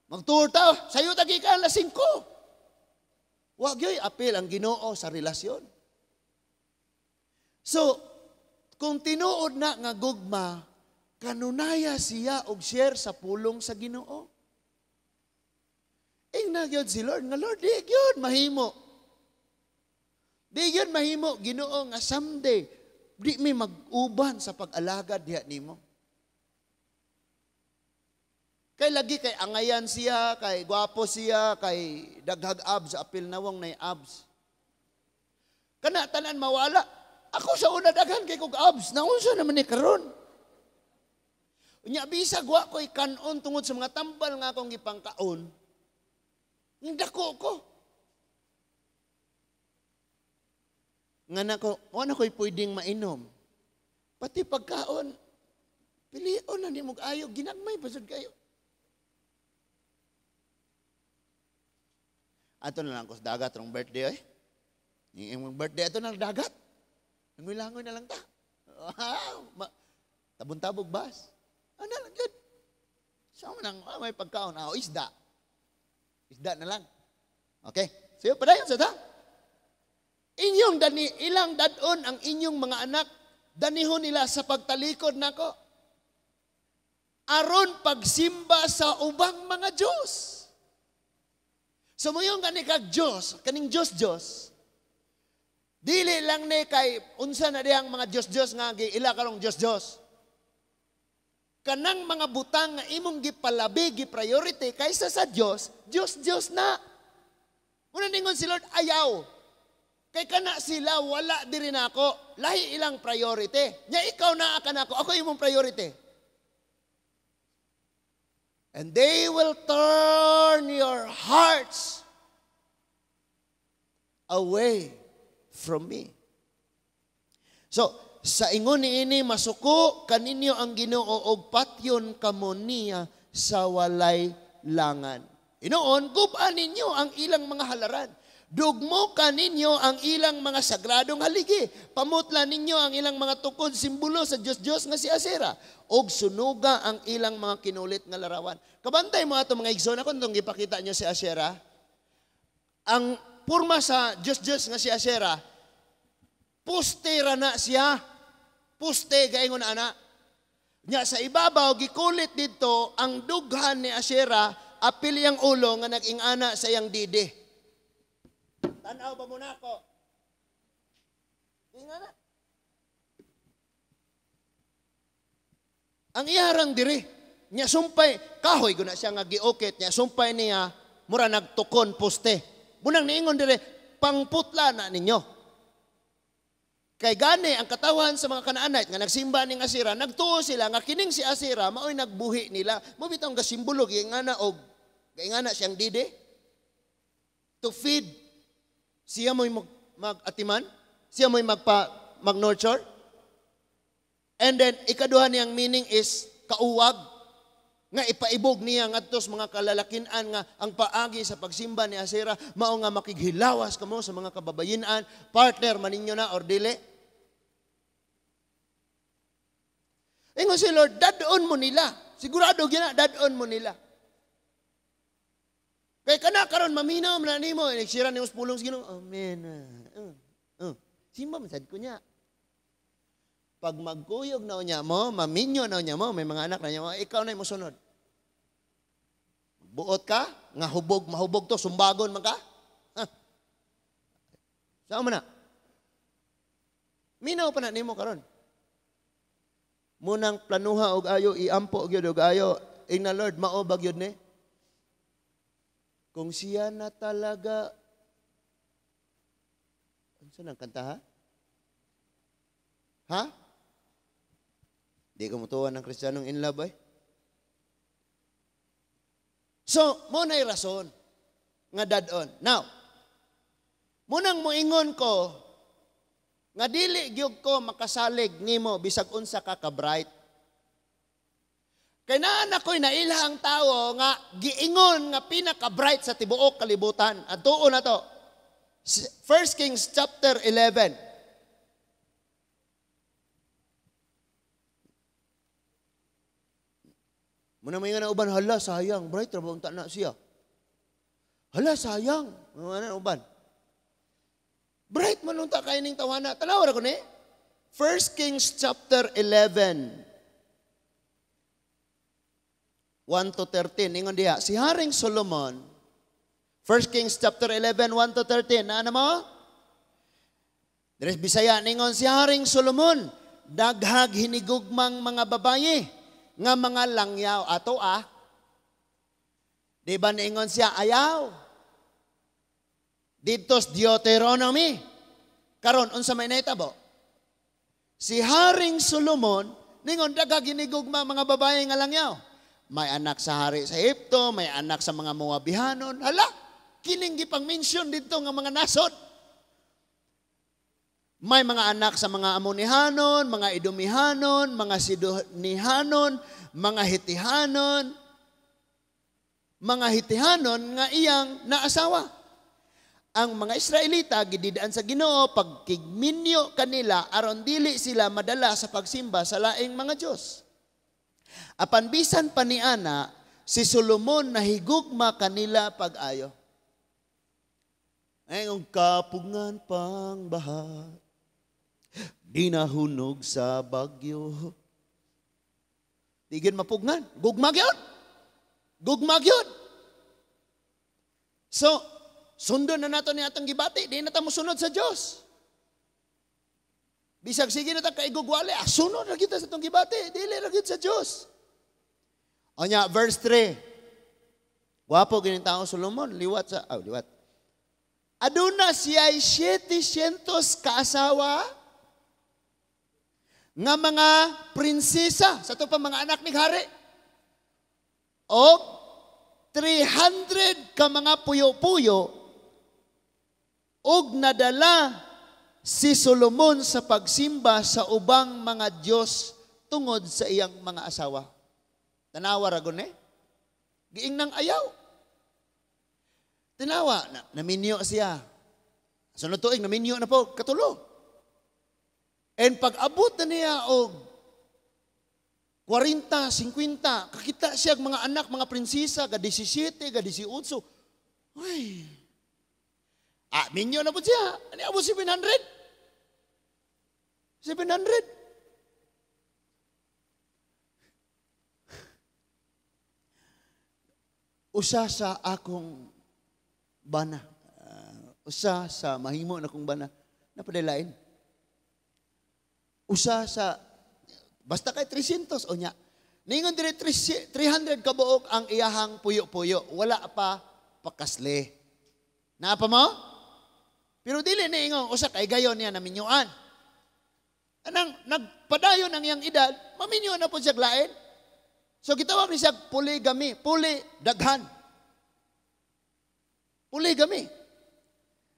Magtour ta, sayo ta gikan alas 5. Wa gyoy apil ang Ginoo sa relasyon. So, kung tinuod na nga gugma, kanunaya siya og share sa pulong sa Ginoo. Ingna gyud si Lord nga Lord di gyud mahimo. Di gyud mahimo Ginoo nga someday di mi mag-uban sa pag-alagad diha nimo. Kay lagi kay angayan siya, kay gwapo siya, kay daghag abs, apil nawong nay abs. Kana tanan mawala. Ako sa una daghan kay kog abs, naunsa naman ni karon. Unya bisag wa ko'y kanon tungod sa mga tambal nga akong gipangkaon. Dako ko. Nga nako, wa na ko'y pwedeng mainom. Pati pagkaon, pilion na nimo ayo, ginagmay pa jud kayo. Ato na lang ko sa dagat rong birthday oy. Yung birthday ato na lang dagat. Langoy-langoy na lang ta. Tabon-tabog bas. Ano lang gud. Sa man ang may pagkaon, isda. Isda na lang. Okay? So, padayon sa ta. Inyong dani, ilang dadon ang inyong mga anak, danihon nila sa pagtalikod nako. Aron pagsimba sa ubang mga Diyos. So moingon gani kag Diyos, kaning Diyos Diyos. Dili lang ni kay unsa na diyang mga Diyos Diyos nga giila karong Diyos Diyos. Kanang mga butang nga imong gipalabi, gi-priority kaysa sa Diyos, Diyos Diyos na. Una ningon si Lord, ayaw. Kay kana sila wala diri nako, lahi ilang priority. Nya ikaw naa ka nako, ako imong priority. And they will turn your hearts away from me. So, sa ingon niini, masuko kaninyo ang Ginoo og patyon kamo niya sa walay langan. Inoon, guba ninyo ang ilang mga halaran. Dugmoka ninyo ang ilang mga sagradong haligi. Pamutla ninyo ang ilang mga tukod simbolo sa Diyos-Diyos nga si Asera. Og sunuga ang ilang mga kinulit nga larawan. Kabantay mo ato, mga igsoon, ako itong gipakita nyo si Asera. Ang purma sa Diyos-Diyos nga si Asera, puste ra na siya. Puste, gaingon ana. Nya sa ibabaw, gikulit dito ang dughan ni Asera, apil iyang ulo nga nag-ingana sa iyang didi. Tanaw ba muna ako? Ingana. Ang iharang diri, nya sumpay, kahoy guna siya nga giukit, nya sumpay niya, mura nagtukon poste. Munang niingon diri, pangputla na ninyo. Kay gani ang katawan sa mga Canaanite nga nagsimba ning Asera, nagtuo sila nga kining si Asera maoy nagbuhi nila. Mo bitong gasimbolo giingana og giingana siyang didi to feed. Siya mo'y mag-atiman, siya mo'y mag-nurture. And then ikaduha niyang meaning is kauwag, nga ipaibog niya ngadto sa mga kalalakinan nga ang paagi sa pagsimba ni Asera mao nga makighilawas kamo sa mga kababayenan, partner man ninyo na or dili. Ingon si Lord, dadon mo nila. Sigurado gyud na dadon mo nila. Kay kana karon maminaw man nimo, nagsira nimo sa pulong sa Ginoo. Amen. Simba man sad ko niya. Pag magkuyog na niya mo, maminyo na niya mo, may mga anak na niya mo, ikaw na mo sunod. Buot ka, nga hubog, mahubog to, sumbagon man ka. Ha? Saan mo na? Minaw pa na nimo karon. Munang planuha og ayo, iampo gyud og ayo, ingna Lord, mao ba gyud ni? Kung siya na talaga, unsa nang kanta ha? Ha? Di ko mutuwa ng Kristiyanong in love ay. So, mo na'y rason nga dadon. Now, munang moingon ko nga dili gyud ko makasalig nimo bisag unsa ka ka-bright. Kay naa na ko'y nailhang tawo nga giingon nga pinaka-bright sa tibuok kalibutan. Adtuon na to. 1 Kings chapter 11. Muna may nga na uban, hala, sayang, bright, ra ba unta na siya? Hala, sayang. Muna na uban. Bright man unta kay ning tawana. Tanaw ra ko ni. 1 Kings chapter 11. 1 to 13. Ingon diha, si Haring Solomon, 1 Kings chapter 11, 1 to 13. Ano mo? Dres Bisaya, ningon si Haring Solomon, daghag hinigugmang mga babaye, nga mga langyaw. Ato ah. Di ba niingon siya, ayaw. Dito sa Deuteronomy. Karon, unsa may nahitabo? Si Haring Solomon, ningon, daghag hinigugma mga babaye nga langyaw. May anak sa hari sa Ehipto, may anak sa mga Moabihanon. Hala, kining gipang mention dito nga mga nasod. May mga anak sa mga Amonihanon, mga Idumihanon, mga Sidonihanon, mga Hitihanon, mga Hitihanon nga iyang naasawa. Ang mga Israelita gididaan sa Ginoo pagkigminyo kanila aron dili sila madala sa pagsimba sa laing mga Dios. Apan bisan pa ni ana, Si Solomon nahigugma kanila pag-ayo. Ay, ang kapugngan pang baha, di nahunog sa bagyo. Di gyud mapugnan. Gugma gyud. Gugma gyud. So, sundon na nato ni atong gibati, di na ta mosunod sa Dios. Bisag sige na ta kaigugwali, sunod ra gyud ta sa atong gibati, dili ra gyud sa Dios. Onya, verse 3. Gwapo gini tao Solomon, liwat sa, oh, liwat. Aduna siya 700 kaasawa nga mga prinsesa, sa to pa mga anak ni hari. O 300 ka mga puyo-puyo, og nadala si Solomon sa pagsimba sa ubang mga Diyos tungod sa iyang mga asawa. Tanawa ra gun eh. Giing nang ayaw. Tinawa, naminyo siya. Sunod tuig, naminyo na po, katulo. And pag-abot na niya og 40, 50, kakita siya mga anak, mga prinsesa, ga 17, ga 18. Ay. Ah, minyo na po siya. Ano abot 700? 700. Usa sa akong bana. Usa sa mahimo na kong bana. Napadilain. Usa sa, basta kay 300 o nya. Ningon dire 300 kabuok ang iyahang puyo-puyo. Wala pa pakasli. Naa pa mo? Pero dili ni ingon, usa kay gayon niya naminyuan. Anang nagpadayon ang iyang edad, maminyo na po siya lain. So gitawag ni siya polygamy, poly daghan. Polygamy.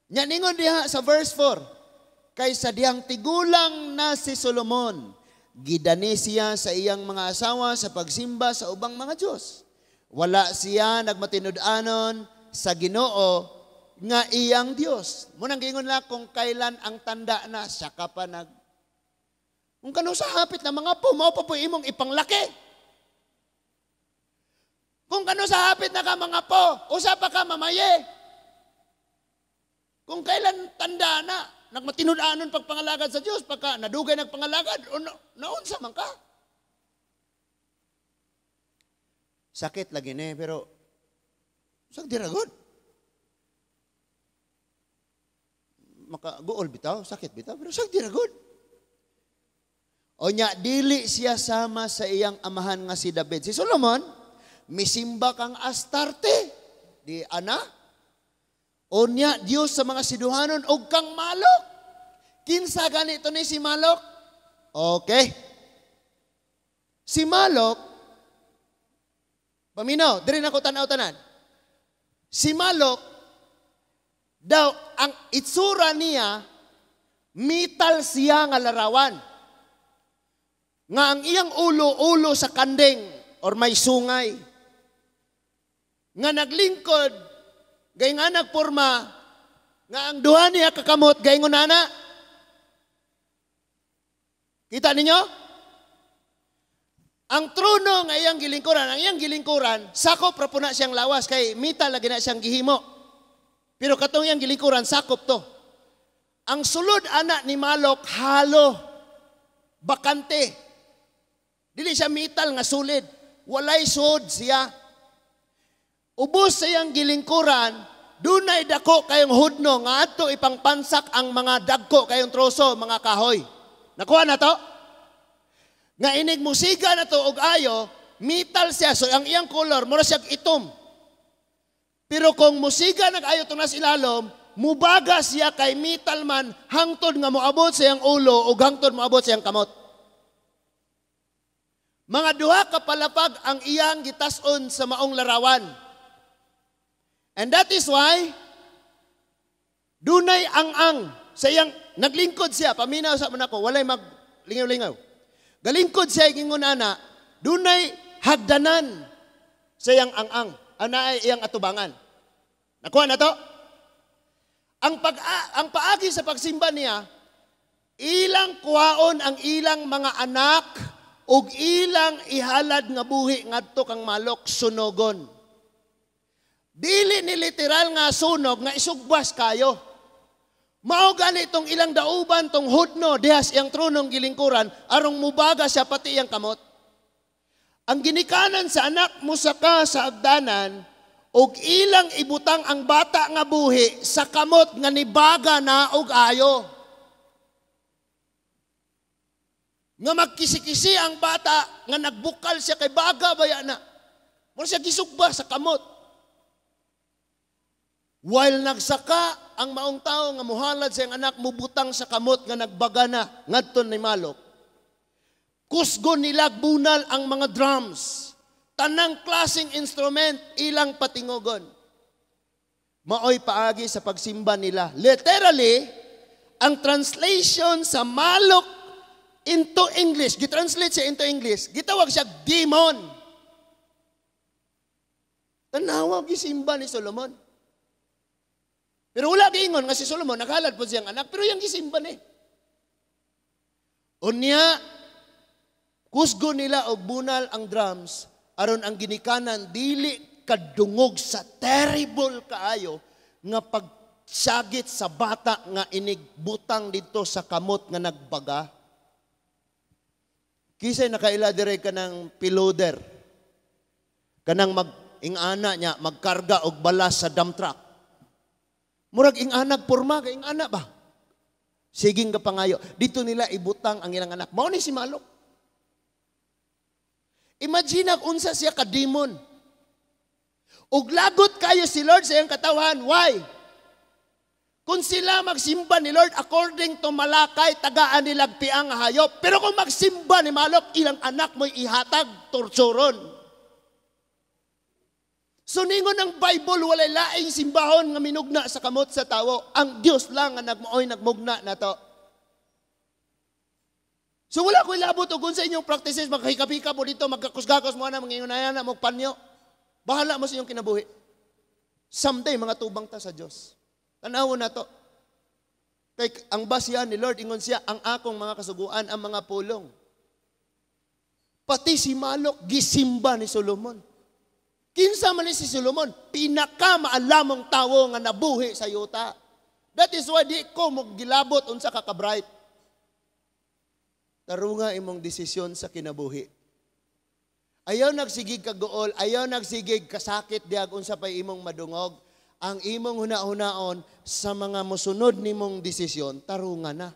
Nya ningon diha sa verse 4, kay sa dihang tigulang na si Solomon, gidani siya sa iyang mga asawa sa pagsimba sa ubang mga Diyos. Wala siya nagmatinud-anon sa Ginoo nga iyang Diyos. Munang giingon lang kung kailan ang tanda na siya ka pa nag... Kung kano sa hapit na mga po, mao pa po imong ipanglaki. Kung kano sa hapit na ka mga po, usa pa ka mamaye. Kung kailan tanda na, nagmatinud-anon pagpangalagad sa Diyos, pagka nadugay nagpangalagad, o naunsa man ka. Sakit lagi ni, pero sak diragod. Makaguol bitaw, sakit bitaw, pero sak diragod. O nya, dili siya sama sa iyang amahan nga si David. Si Solomon, misimba kang Astarte, di ana. O nya, Diyos sa mga siduhanon, og kang Malok. Kinsa ganito ni si Malok? Okay. Si Malok, paminaw, diri na ko tanaw tanan. Si Malok, daw, ang itsura niya, metal siya nga larawan. Nga ang iyang ulo, ulo sa kanding, or may sungay. Nga naglingkod, gay nga nagporma, nga ang duha niya kakamot, gay ngunana. Kita ninyo? Ang trono nga iyang gilingkuran, ang iyang gilingkuran, sakop ra po na siyang lawas, kay mita lagi na siyang gihimo. Pero katong iyang gilingkuran, sakop to. Ang sulod ana ni Malok, halo, bakante. Dili siya metal nga sulid. Walay sud siya. Ubos sa iyang gilingkuran, dunay dako kayong hudno nga adto ipangpansak ang mga dagko kayong troso, mga kahoy. Nakuha na to? Nga inig musiga na to og ayo, metal siya. So ang iyang color, mura siya itom. Pero kung musiga nag-ayo to nas ilalom, mubaga siya kay metal man hangtod nga moabot sa iyang ulo o hangtod moabot sa iyang kamot. Mga duha ka palapag ang iyang gitas-on sa maong larawan. And that is why dunay ang-ang sa iyang naglingkod siya, paminaw sa man ako, walay maglingaw-lingaw. Galingkod siya ingon ana, dunay hagdanan sa iyang ang-ang, ana ay iyang atubangan. Nakuha na to? Ang paagi sa pagsimba niya, ilang kuwaon ang ilang mga anak Ug ilang ihalad nga buhi ngadto kang Malok, sunogon. Dili ni literal nga sunog nga isugbas kayo. Mao gani tong ilang dauban tong hudno dihas iyang tronong gilingkuran arong mubaga siya pati iyang kamot. Ang ginikanan sa anak musaka sa agdanan ug ilang ibutang ang bata nga buhi sa kamot nga nibaga na og ayo. Nga magkisi-kisi ang bata nga nagbukal siya kay baga baya na. Mura siya gisugba sa kamot. While nagsaka ang maong tao nga muhalad sa iyang anak mubutang sa kamot nga nagbaga na ngadto ni Malok. Kusgo nila bunal ang mga drums. Tanang klaseng instrument ilang patingogon. Maoy paagi sa pagsimba nila. Literally, ang translation sa Malok into English, gitranslate siya into English, gitawag siya demon. Tanawa gisimba ni Solomon. Pero wala giingon nga si Solomon naghalad po siyang anak, pero yang gisimba ni. Unya, kusgo nila og bunal ang drums, aron ang ginikanan dili kadungog sa terrible kaayo nga pagsagit sa bata nga inigbutang dito sa kamot nga nagbaga. Kisay nakaila dire kanang piloder. Kanang mag ingana niya magkarga og balas sa dump truck. Murag inganag porma kay ingana ba? Siging ka pangayo. Dito nila ibutang ang ilang anak. Mao ni si Malok. Imagine unsa siya ka demon. Ug lagot kayo si Lord sa iyang katawhan. Why? Kung sila magsimba ni Lord according to Malakay, tagaan nila piang hayop. Pero kung magsimba ni Malok, ilang anak mo'y ihatag, torturon. So ningon ang Bible, walay laing simbahon nga minugna sa kamot sa tawo. Ang Dios lang nga nagmaoy nagmugna na to. So wala ko'y labot og sa inyong practices, magkahikap-hikap mo dito, magkakusgakos mo na, mangingunayan na, magpanyo. Bahala mo sa inyong kinabuhi. Someday, mga tubang ta sa Dios. Tanawon na to. Kay ang basihan ni Lord, ingon siya, ang akong mga kasuguan, ang mga pulong. Pati si Malok, gisimba ni Solomon. Kinsa man ni si Solomon, pinakamaalamong tawo nga nabuhi sa yuta. That is why di ko gilabot unsa ka ka-bright. Tarunga imong desisyon sa kinabuhi. Ayaw nagsigig kaguol, ayaw nagsigig kasakit diag unsa pay imong madungog. Ang imong huna-hunaon sa mga mosunod nimong desisyon, tarunga na.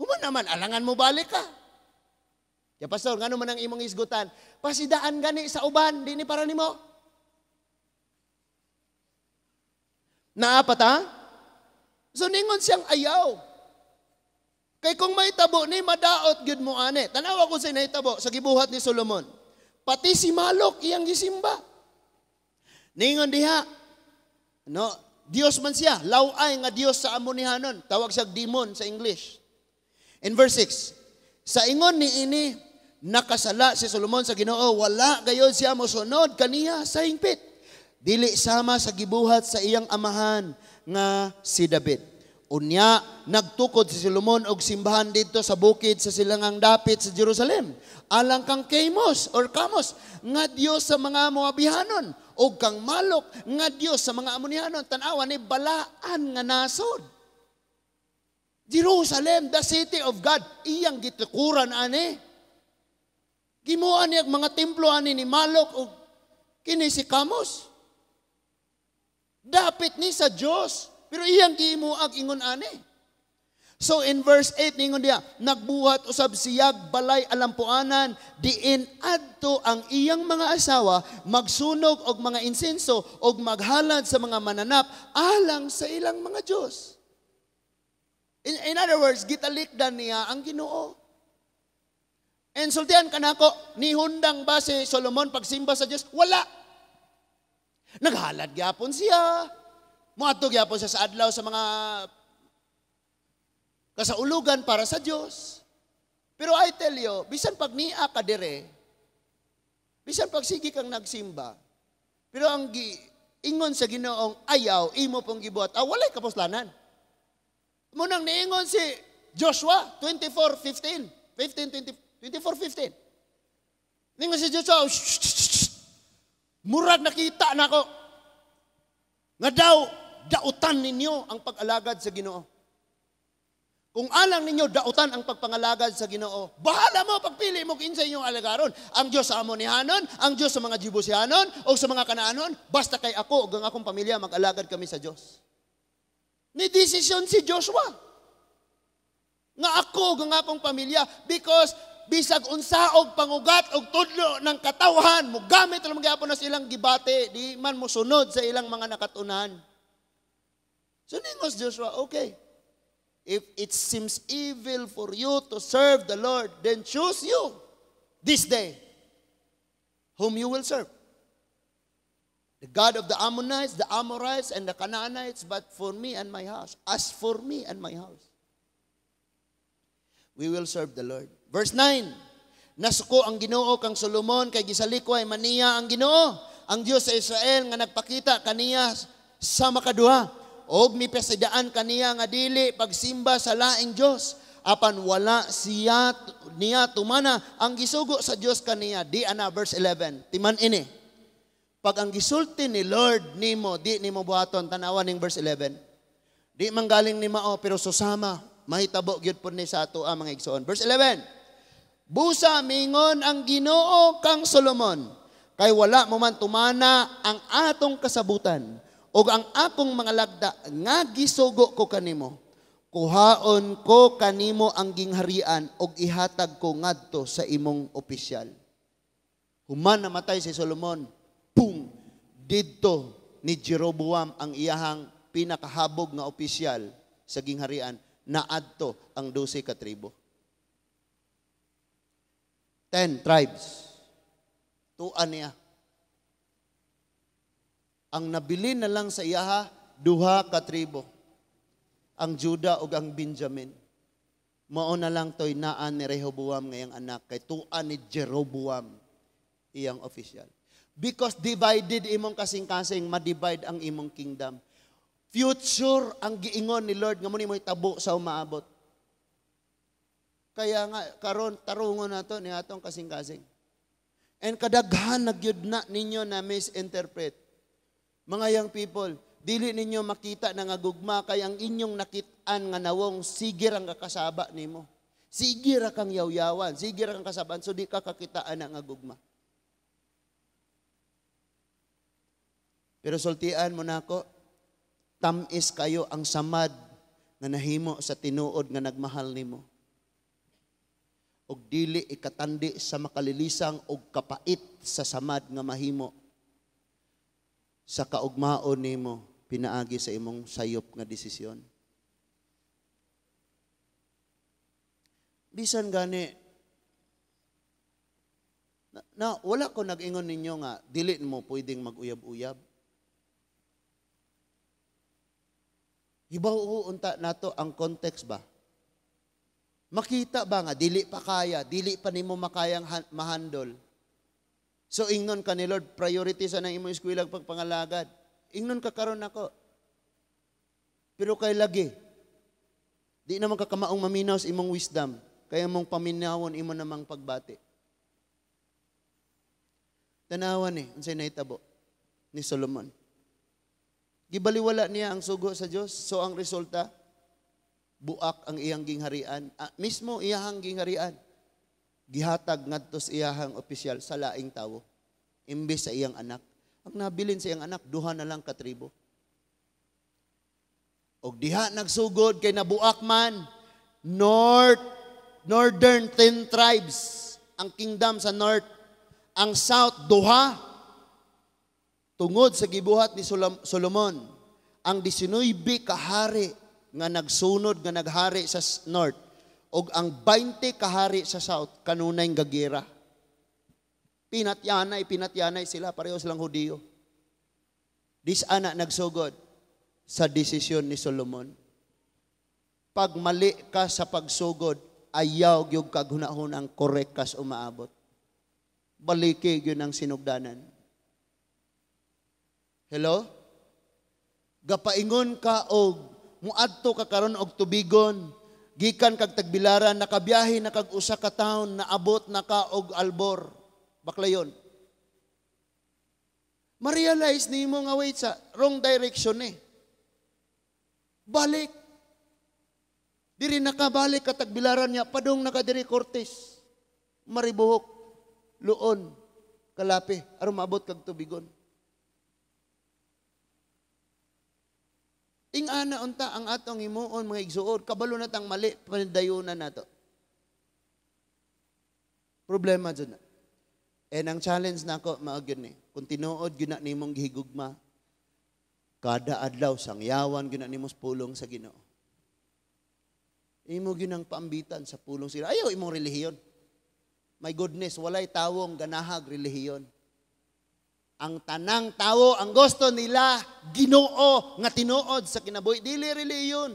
Human naman, alangan mo balik ka. Ya pastor, ngano man ang imong isgutan? Pasidaan gani sa uban, di ni para nimo. Naapat ha? So ningon siyang ayaw. Kay kung mahitabo ni madaot gyud mo ane. Tanawa ko sa nahitabo sa gibuhat ni Solomon. Pati si Malok iyang gisimba. Ningon diha, no, Dios man siya, laway nga Dios sa Amonihanon, tawag siya demon sa English. In verse 6, sa ingon ni ini nakasala si Solomon sa Ginoo, wala gayon siya mosunod kaniya sa hingpit. Dili sama sa gibuhat sa iyang amahan nga si David. Unya, nagtukod si Solomon og simbahan didto sa bukid sa silangang dapit sa Jerusalem. Alang kang Kamos or Kamos nga Dios sa mga Moabihanon og kang Malok nga Dios sa mga Amonihanon. Tan-awa ni balaan nga nasod. Jerusalem, the city of God, iyang gitukuran ani. Gimuan niya mga templo ani ni Malok og kini si Kamos. Dapit ni sa Dios. Pero iyang gimuag ingon ani. So in verse 8 ningon diya, nagbuhat usab siyag balay alampuanan diin adto ang iyang mga asawa magsunog og mga insenso og maghalad sa mga mananap alang sa ilang mga Dios. In other words, gitalikdan niya ang Ginoo. And sultian kanako, nihundang ba si Solomon pagsimba sa Dios? Wala. Naghalad gyapon siya. Muadto gyapon siya sa adlaw sa mga kasaulugan para sa Dios. Pero I tell you, bisan pag niya ka dire, bisan pag sige kang nagsimba, pero ang ingon sa Ginoong ayaw, imo pong gibuhat, walay kapuslanan. Munang niingon si Joshua 24:15, 15, 20, 24:15. Ningon si Joshua, "Shh, shh, shh, shh. Murag nakita nako nga daw, dautan ninyo ang pag-alagad sa Ginoo. Kung alang ninyo, dautan ang pagpangalagad sa Ginoo, bahala mo, pagpili mo kinsa inyong alagaron. Ang Diyos sa Amonihanon, ang Diyos sa mga Jebusihanon, o sa mga Kanaanon, basta kay ako ug ang akong pamilya, mag-alagad kami sa Diyos." Ni desisyon si Joshua nga ako ug ang akong pamilya, because bisag unsa og pangugat og tudlo ng katawhan, mo gamit lang magyapon na silang gibati, di man mo sunod sa ilang mga nakatunan. So ningos Joshua, "Okay. If it seems evil for you to serve the Lord, then choose you this day whom you will serve. The God of the Ammonites, the Amorites, and the Canaanites, but for me and my house, as for me and my house, we will serve the Lord." Verse 9, Nasuko ang Ginoo kang Solomon kay gisalikway man niya ang Ginoo, ang Dios sa Israel nga nagpakita kaniya sa makaduha og mipasidaan kaniya nga dili pagsimba sa laing Dios, apan wala siya niya tumana ang gisugo sa Dios kaniya. Di ana, verse 11, timan ini, pag ang gisulti ni Lord nimo di nimo buhaton. Tanawan ning verse 11, di man galing ni mao, pero susama mahitabo gyud pud ni sa ato ang mga igsoon. Verse 11, "Busa mingon ang Ginoo kang Solomon, kay wala mo man tumana ang atong kasabutan ug ang akong mga lagda nga gisugo ko kanimo, kuhaon ko kanimo ang gingharian ug ihatag ko ngadto sa imong opisyal." Human namatay si Solomon, pung, didto ni Jeroboam ang iyahang pinakahabog nga opisyal sa gingharian, naadto ang 12 ka tribo. 10 tribes. Tuan niya. Ang nabilin na lang sa iyaha, duha ka tribo. Ang Juda ug ang Benjamin. Mao na lang to'y naan ni Rehoboam ngayang anak kay tuan ni Jeroboam iyang official. Because divided imong kasing-kasing, ma-divide ang imong kingdom. Future ang giingon ni Lord nga mo ni tabo sa umaabot. Kaya nga karon tarungon nato ni atong kasing-kasing. And kadaghan na gyud na ninyo na misinterpret. Mga young people, dili ninyo makita na nga gugma kay ang inyong nakit-an nga nawong sige ra kakasaba nimo. Sige ra kang yawyawan, sige ra kang kasaban, so di ka kakitaan na nga gugma. Pero sultian mo nako, tamis kayo ang samad nga nahimo sa tinuod nga nagmahal nimo. Og dili ikatandi sa makalilisang og kapait sa samad nga mahimo sa kaugmaon nimo pinaagi sa imong sayop nga desisyon. Bisan gani na wala ko nag-ingon ninyo nga dili mo pwedeng mag-uyab-uyab. Hibaw unta nato ang context ba? Makita ba nga dili pa kaya, dili pa nimo makayang mahandol. So ingnon ka ni Lord, priority sa nang imong eskwela pagpangalagad. Ingnon ka karon nako. Pero kay lagi, di naman ka kamaong maminaw sa imong wisdom, kaya mong paminawon imo namang pagbati. Tanawan ni, unsay nahitabo ni Solomon. Gibaliwala niya ang sugo sa Dios, so ang resulta, buak ang iyang gingharian, mismo iyang gingharian. Gihatag ngadto sa iyahang opisyal sa laing tawo imbes sa iyang anak. Ang nabilin sa iyang anak, duha na lang ka tribo. Og diha nagsugod kay nabuak man northern 10 tribes ang kingdom sa north, ang south duha. Tungod sa gibuhat ni Solomon, ang 19 ka hari nga nagsunod nga naghari sa north og ang 20 kahari sa south kanunay gagira. Pinatyanay sila, pareho silang Hudiyo. Dis ana nagsugod sa desisyon ni Solomon. Pag mali ka sa pagsugod, ayaw gyud kag hunahunang korek kas umaabot. Baliki gyud ang sinugdanan. Hello? Gapaingon ka og muadto ka karon og tubigon, gikan kag Tagbilaran, nakabiyahe na kag usa ka taon, naabot na ka og Albor, Baclayon. Ma-realize nimo nga wait sa wrong direction eh. Balik. Diri nakabalik ka Tagbilaran niya, padung naka diri Cortes. Maribuhok, Luon, Kalapi, aron maabot kag Tubigon. Ingana unta ang atong himuon mga igsuon, kabalo na tang mali, panidayunan nato. Problema dyan na. And ang challenge nako mao gyud ni, kung tinuod gyud na nimong gihigugma, kada adlaw sangyawan gyud na nimo sa pulong sa Ginoo. Imo gyud ang paambitan sa pulong sa Ginoo. Ayaw imong relihiyon. My goodness, walay tawong ganahag relihiyon. Ang tanang tawo, ang gusto nila, Ginoo nga tinuod sa kinabuhi, dili relihiyon.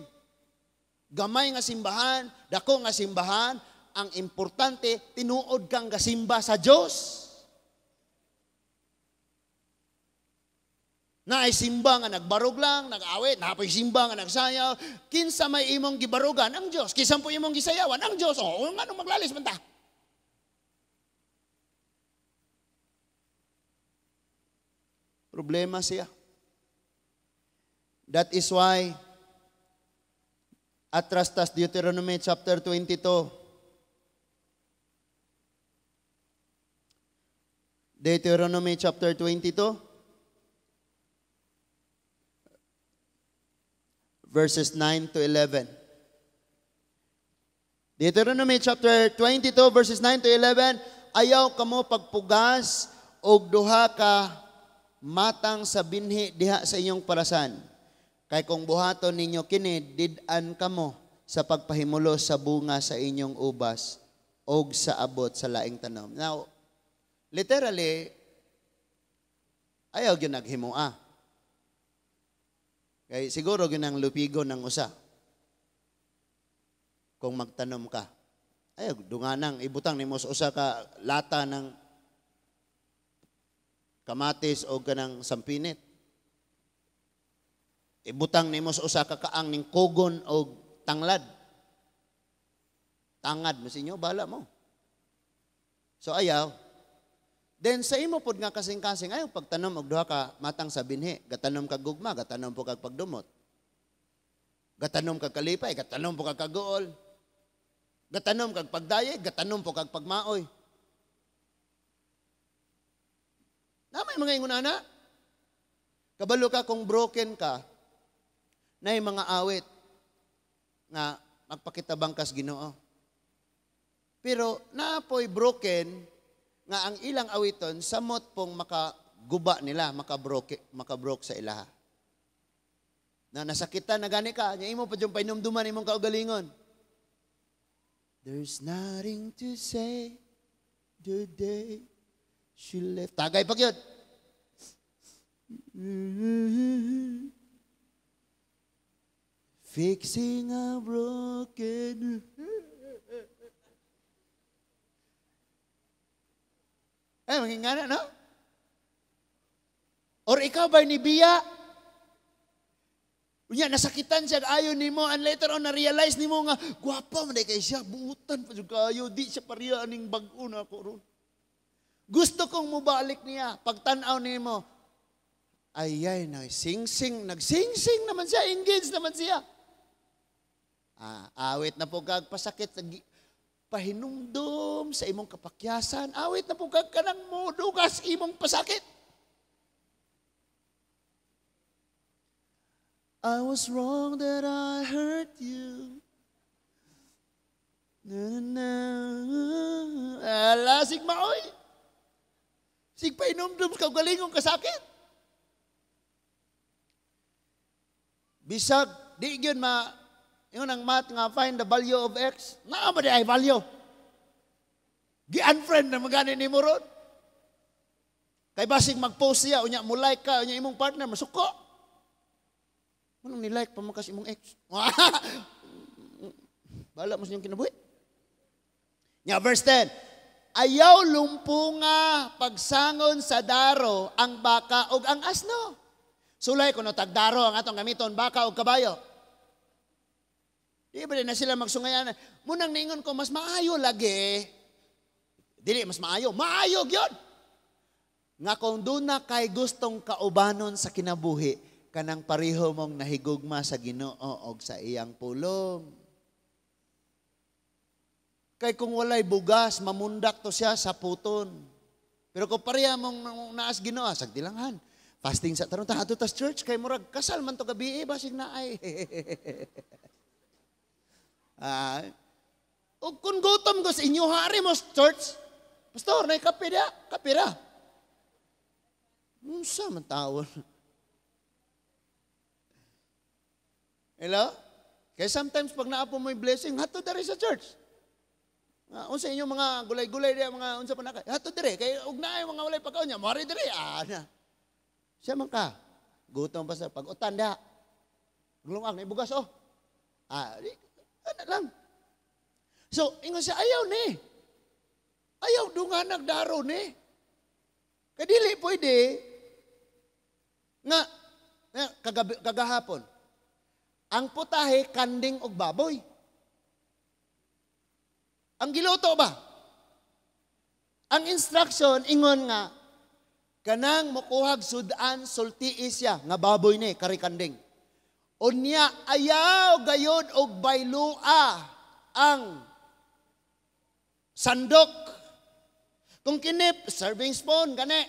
Gamay nga simbahan, dako nga simbahan, ang importante, tinuod kang gasimba sa Dios. Naay simba nga nagbarog lang, nag-awit, napoy simba nga nagsayaw. Kinsa may imong gibarugan, ang Dios. Kinsa po imong gisayawan, ang Dios. O, nganong maglalis man ta? Problema siya. That is why, atras tas Deuteronomy chapter 22, Deuteronomy chapter 22, verses 9 to 11. Deuteronomy chapter 22, verses 9 to 11, ayaw kamo pagpugas og duha ka matang sa binhi diha sa inyong parasan. Kay kung buhaton ninyo kini, did-an kamo sa pagpahimulos sa bunga sa inyong ubas og sa abot sa laing tanom. Now, literally, ayaw gyud naghimua. Kay siguro gyud ang lupigo ng usa. Kung magtanom ka, ayaw dunganang ibutang nimo sa usa ka lata ng kamatis o kanang sampinit. Ibutang nimo sa usa ka kaang ning kugon o tanglad. Tangad mo sinyo, bala mo. So ayaw. Then sa imo pod nga kasing-kasing, ayaw pagtanom og duha ka matang sa binhi. Gatanom kag gugma, gatanom po kag pagdumot. Gatanom kag kalipay, gatanom po kag kaguol. Gatanom kag pagdayeg, gatanom po kag pagmaoy. Na may mga ingon ana. Kabalo ka kung broken ka, na may mga awit nga magpakitabang kas Ginoo. Pero naapoy broken nga ang ilang awiton samot pong makaguba nila, makabroke sa ilaha. Na nasakitan na gani ka, nya imo pa dyong painumduman imong kaugalingon. There's nothing to say the day she left. Tagay pa gyud. Fixing a broken. Eh, magingana, no? Or ikaw ba ni Bia? Unya, nasakitan siya, ayon nimo, and later on, na-realize nimo nga, gwapa man kay siya, buutan pa siya kayo, di siya pariya aning bag-o na ako ron. Gusto kong mubalik niya, pagtanaw nimo, ayay, nagsingsing, nagsingsing naman siya, engaged naman siya. Ah, awit na po kag pasakit, pahinumdum sa imong kapakyasan, awit na po kag kanang modugas imong pasakit. I was wrong that I hurt you. Na, na, na. Ala, sigma, oy. Sigpa inumdum sa kaugalingong kasakit. Bisag, di yun ma, yun ang math nga find the value of X. Naa ba di ay value? Gi-unfriend na magani ni mo ron. Kay basig mag-post siya, unya mo like ka, unya imong partner, masuko. Anong ni-like pa man kas imong ex? Bala mo sa inyong kinabuhi. Nya, verse 10. Ayaw lumpunga pagsangon sa daro ang baka og ang asno. Sulay kuno tagdaro ang atong gamiton, baka og kabayo. Di ba na sila magsungayan? Munang ningon ko, mas maayo lagi. Dili, mas maayo. Maayo gyud. Nga kung doon na kay gustong kaubanon sa kinabuhi, kanang pareho mong nahigugma sa Ginoo og sa iyang pulong. Kay kung walay bugas, mamundak to siya sa puton. Pero kung pareha mong naas Ginoo, sagdilangan. Fasting sa tarong ta tas church kay murag kasal man to gabi eh, basig na ay. O kung gutom ko sa inyo hari mo church, pastor, nay kape da, kape ra. Unsa man tawon? Hello? Kaya sometimes pag naapo mo yung blessing, hato diri sa church. Unsa inyo mga gulay-gulay diya, mga unsa pa na hato diri kay og naay mga walay pagkaon niya, moari diri na. Siya man ka. Gutom pa sa pag-utan da. Glungag na ibugas oh. Ano lang. So, ingon siya, ayaw ni. Ayaw dunga nagdaro ni. Kadili pwede nga, kagahapon, ang putahe kanding og baboy. Ang giluto ba? Ang instruction ingon nga kanang mokuhag sudan sultii siya nga baboy ni kari kanding. Unya ayaw gayod og baylua ang sandok. Kung kini serving spoon kani.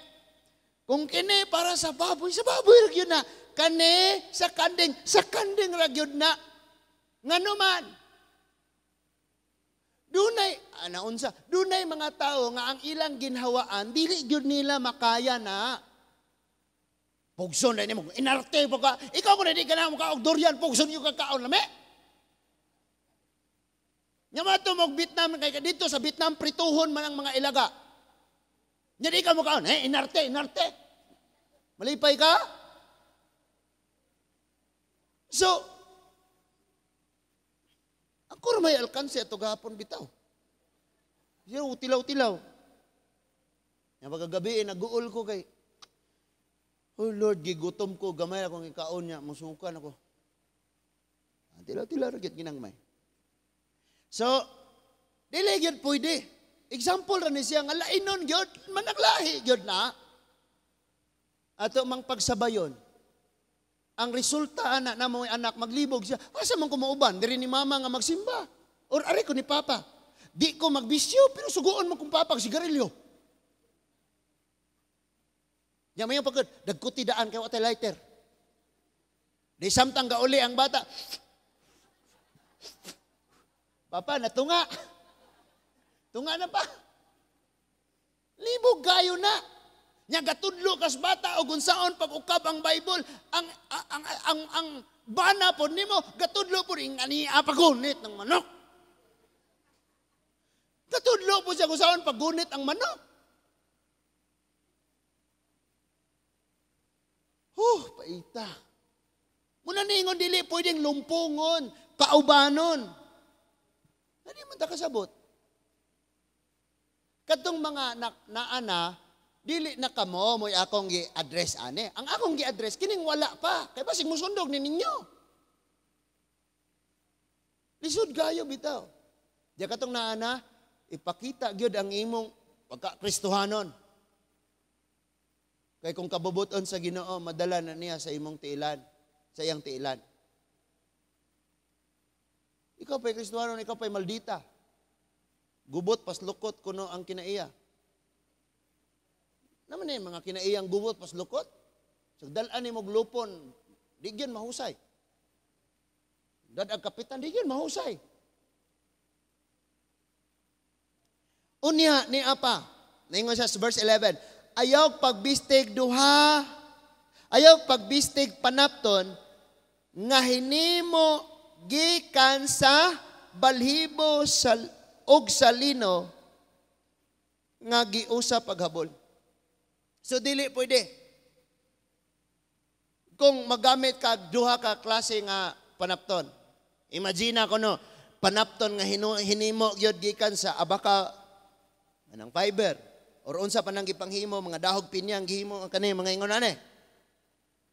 Kung kini para sa baboy ra gyud na. Kani sa kanding ra gyud na. Ngano man? Dunay ana unsa, dunay mga tao nga ang ilang ginhawaan dili gyud nila makaya na. Pugson na nimo, inarte po ka. Ikaw ko na di ka na mukha og durian, pugson yung kakaon lami. Nya mato mo Vietnam kay dito sa Vietnam prituhon man ang mga ilaga. Nya di ka mukaon, eh inarte, inarte. Malipay ka? So, ako ra may alkanse ato gahapon bitaw. Yo tilaw-tilaw. Nya pagkagabi naguol ko kay oh Lord, gigutom ko, gamay akong ikaon niya, musukan ako. Tilaw-tilaw ra gyud ginangmay. So, dili gyud pwede. Example ra ni siya nga lainon gyud, managlahi gyud na. Ato mang pagsabayon. Ang resulta ana namo anak maglibog siya. Asa man ko mauban diri ni mama nga magsimba or ari ko ni papa. Di ko magbisyo pero suguon mo kong papa og sigarilyo. Nya mayo pagod dagkuti daan kay wa tay lighter. Di samtang gauli ang bata. Papa natunga. Tunga na pa. Libog kayo na. Nya gatudlo kas bata og unsaon pag-ukab ang Bible, ang bana pod nimo gatudlo pod ingani pagunit ng manok. Gatudlo pod siya kung saan paggunit ang manok. Huh, paita. Muna ningon dili pwedeng lumpungon, kaubanon. Hindi man ta kasabot. Katong mga naana, dili na kamo mo'y akong gi-address ane. Ang akong gi-address kining wala pa. Kay basig musundog ni ninyo. Lisod kayo bitaw. Diya katong naana, ipakita gyud ang imong pagka-Kristohanon. Kay kung kabubuton sa Ginoo, madala na niya sa imong tiilan, sa iyang tiilan. Ikaw pa'y Kristohanon, ikaw pa'y maldita. Gubot paslukot kuno ang kinaiya. Naman eh, mga kinaiyang gubot paslukot. Sagdalaan ni mong lupon, di gyud mahusay. Dadag kapitan, di gyud mahusay. Unya ni apa, naingon siya sa verse 11, ayaw pagbistig duha, ayaw pagbistig panapton, nga hinimo gikan sa balhibo sa, og sa lino, nga giusa paghabol. So dili pwede. Kung magamit ka duha ka klase nga panapton. Imagine ko no, panapton nga hinimo gyud gikan sa abaka anang fiber or unsa pa nang gipanghimo mga dahog pinyang gihimo ang kani mga ingon ani.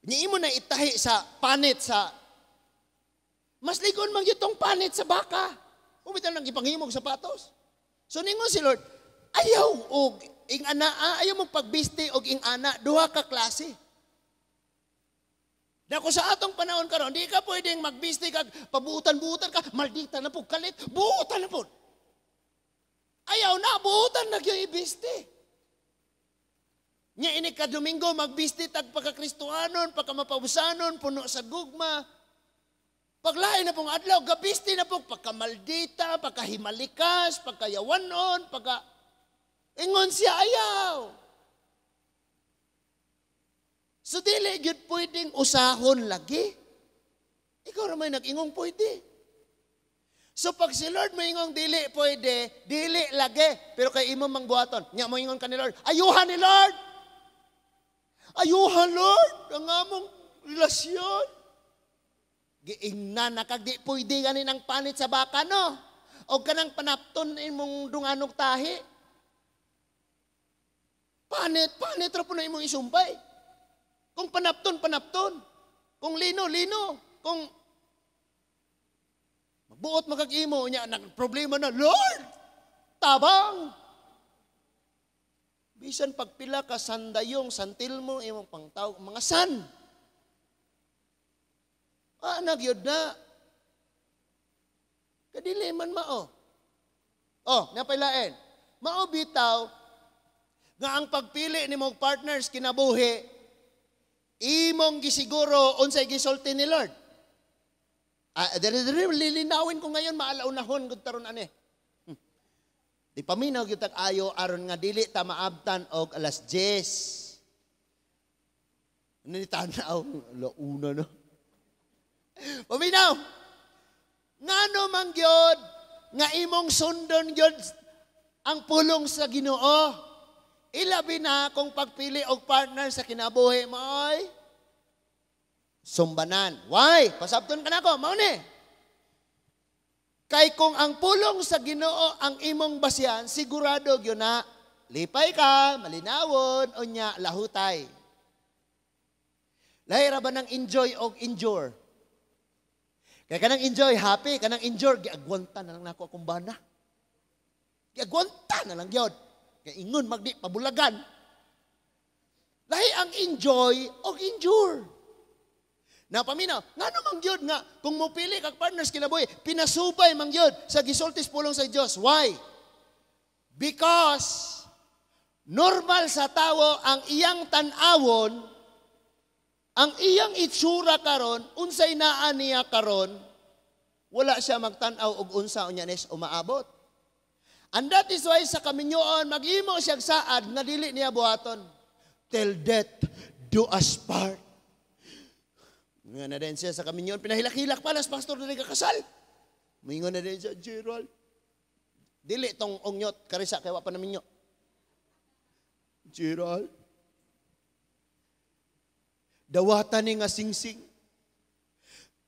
Niimo na itahi sa panit sa Mas ligon man gyud tong panit sa baka. Umitaw nang ipanghimog sapatos. So ningon si Lord, ayaw og ing-ana, ayaw mo pagbisti og ing-ana, duha ka klase. Dako sa atong panahon karon, di ka pwedeng magbisti kag pabuutan-buutan ka, maldita na po kalit, buutan na po. Ayaw na, buutan na gyud ibisti. Nya ini ka Domingo magbisti tag pagkakristohanon, pagkamapausanon, puno sa gugma. Paglain na pong adlaw, gabisti na po pagkamaldita, pagkahimalikas, pagkayawanon, pagka ingon siya ayaw. So dili gyud pwedeng usahon lagi. Ikaw ra may nag-ingong pwede. So pag si Lord moingong dili pwede, dili lagi. Pero kay imo mang buhaton, nya moingon ka ni Lord, ayuhan ni Lord. Ayuhan Lord ang among relasyon. Giingnan na kag di pwede gani ng panit sa baka no. O kanang panapton imong dunganog tahi. Panit, panit ra po na imong isumpay. Kung panapton, panapton. Kung lino, lino. Kung magbuot magkag-imo, niya, problema na, Lord, tabang. Bisan pagpila ka sandayong, santil mo, imong pangtawag, mga san. Ah, nagyod na. Kadili man mao. Oh, napailain. Mao bitaw, nga ang pagpili ni mong partners kinabuhi, imong gisiguro unsay gisulti ni Lord. Diri lilinawin ko ngayon maalaunahon gud taron ani. Di paminaw gyud tag ayo aron nga dili ta maabtan og alas 10. Ano ni tanaw launa no. Paminaw. Ngano man gyud nga imong sundon gyud ang pulong sa Ginoo. Ilabi na kung pagpili og partner sa kinabuhi mo ay sumbanan. Why? Pasabton ka nako, mao ni. Kay kung ang pulong sa Ginoo ang imong basihan, sigurado gyud na lipay ka, malinawon, unya lahutay. Lahi ra ba ng enjoy og endure? Kay kanang enjoy, happy, kanang endure, giagwanta na lang nako akong bana. Giagwanta na lang gyud. Kay ingon magdi pabulagan. Lahi ang enjoy og endure. Na paminaw, ngano man gyud nga kung mopili kag partners kinabuhi, pinasubay man gyud sa gisultis pulong sa Dios. Why? Because normal sa tawo ang iyang tan-awon, ang iyang itsura karon, unsay naa niya karon, wala siya magtan-aw og unsa unya nis umaabot. And that is why sa kaminyoon, mag-imo siyang saad nga dili niya buhaton. Till death do us part. Nga na din siya sa kaminyoon, pinahilak-hilak pa, las pastor na nagkakasal. Mingon na din siya, Gerald. Dili tong ongyot, karisa, kaya pa naminyo. Gerald, dawatan ni nga singsing.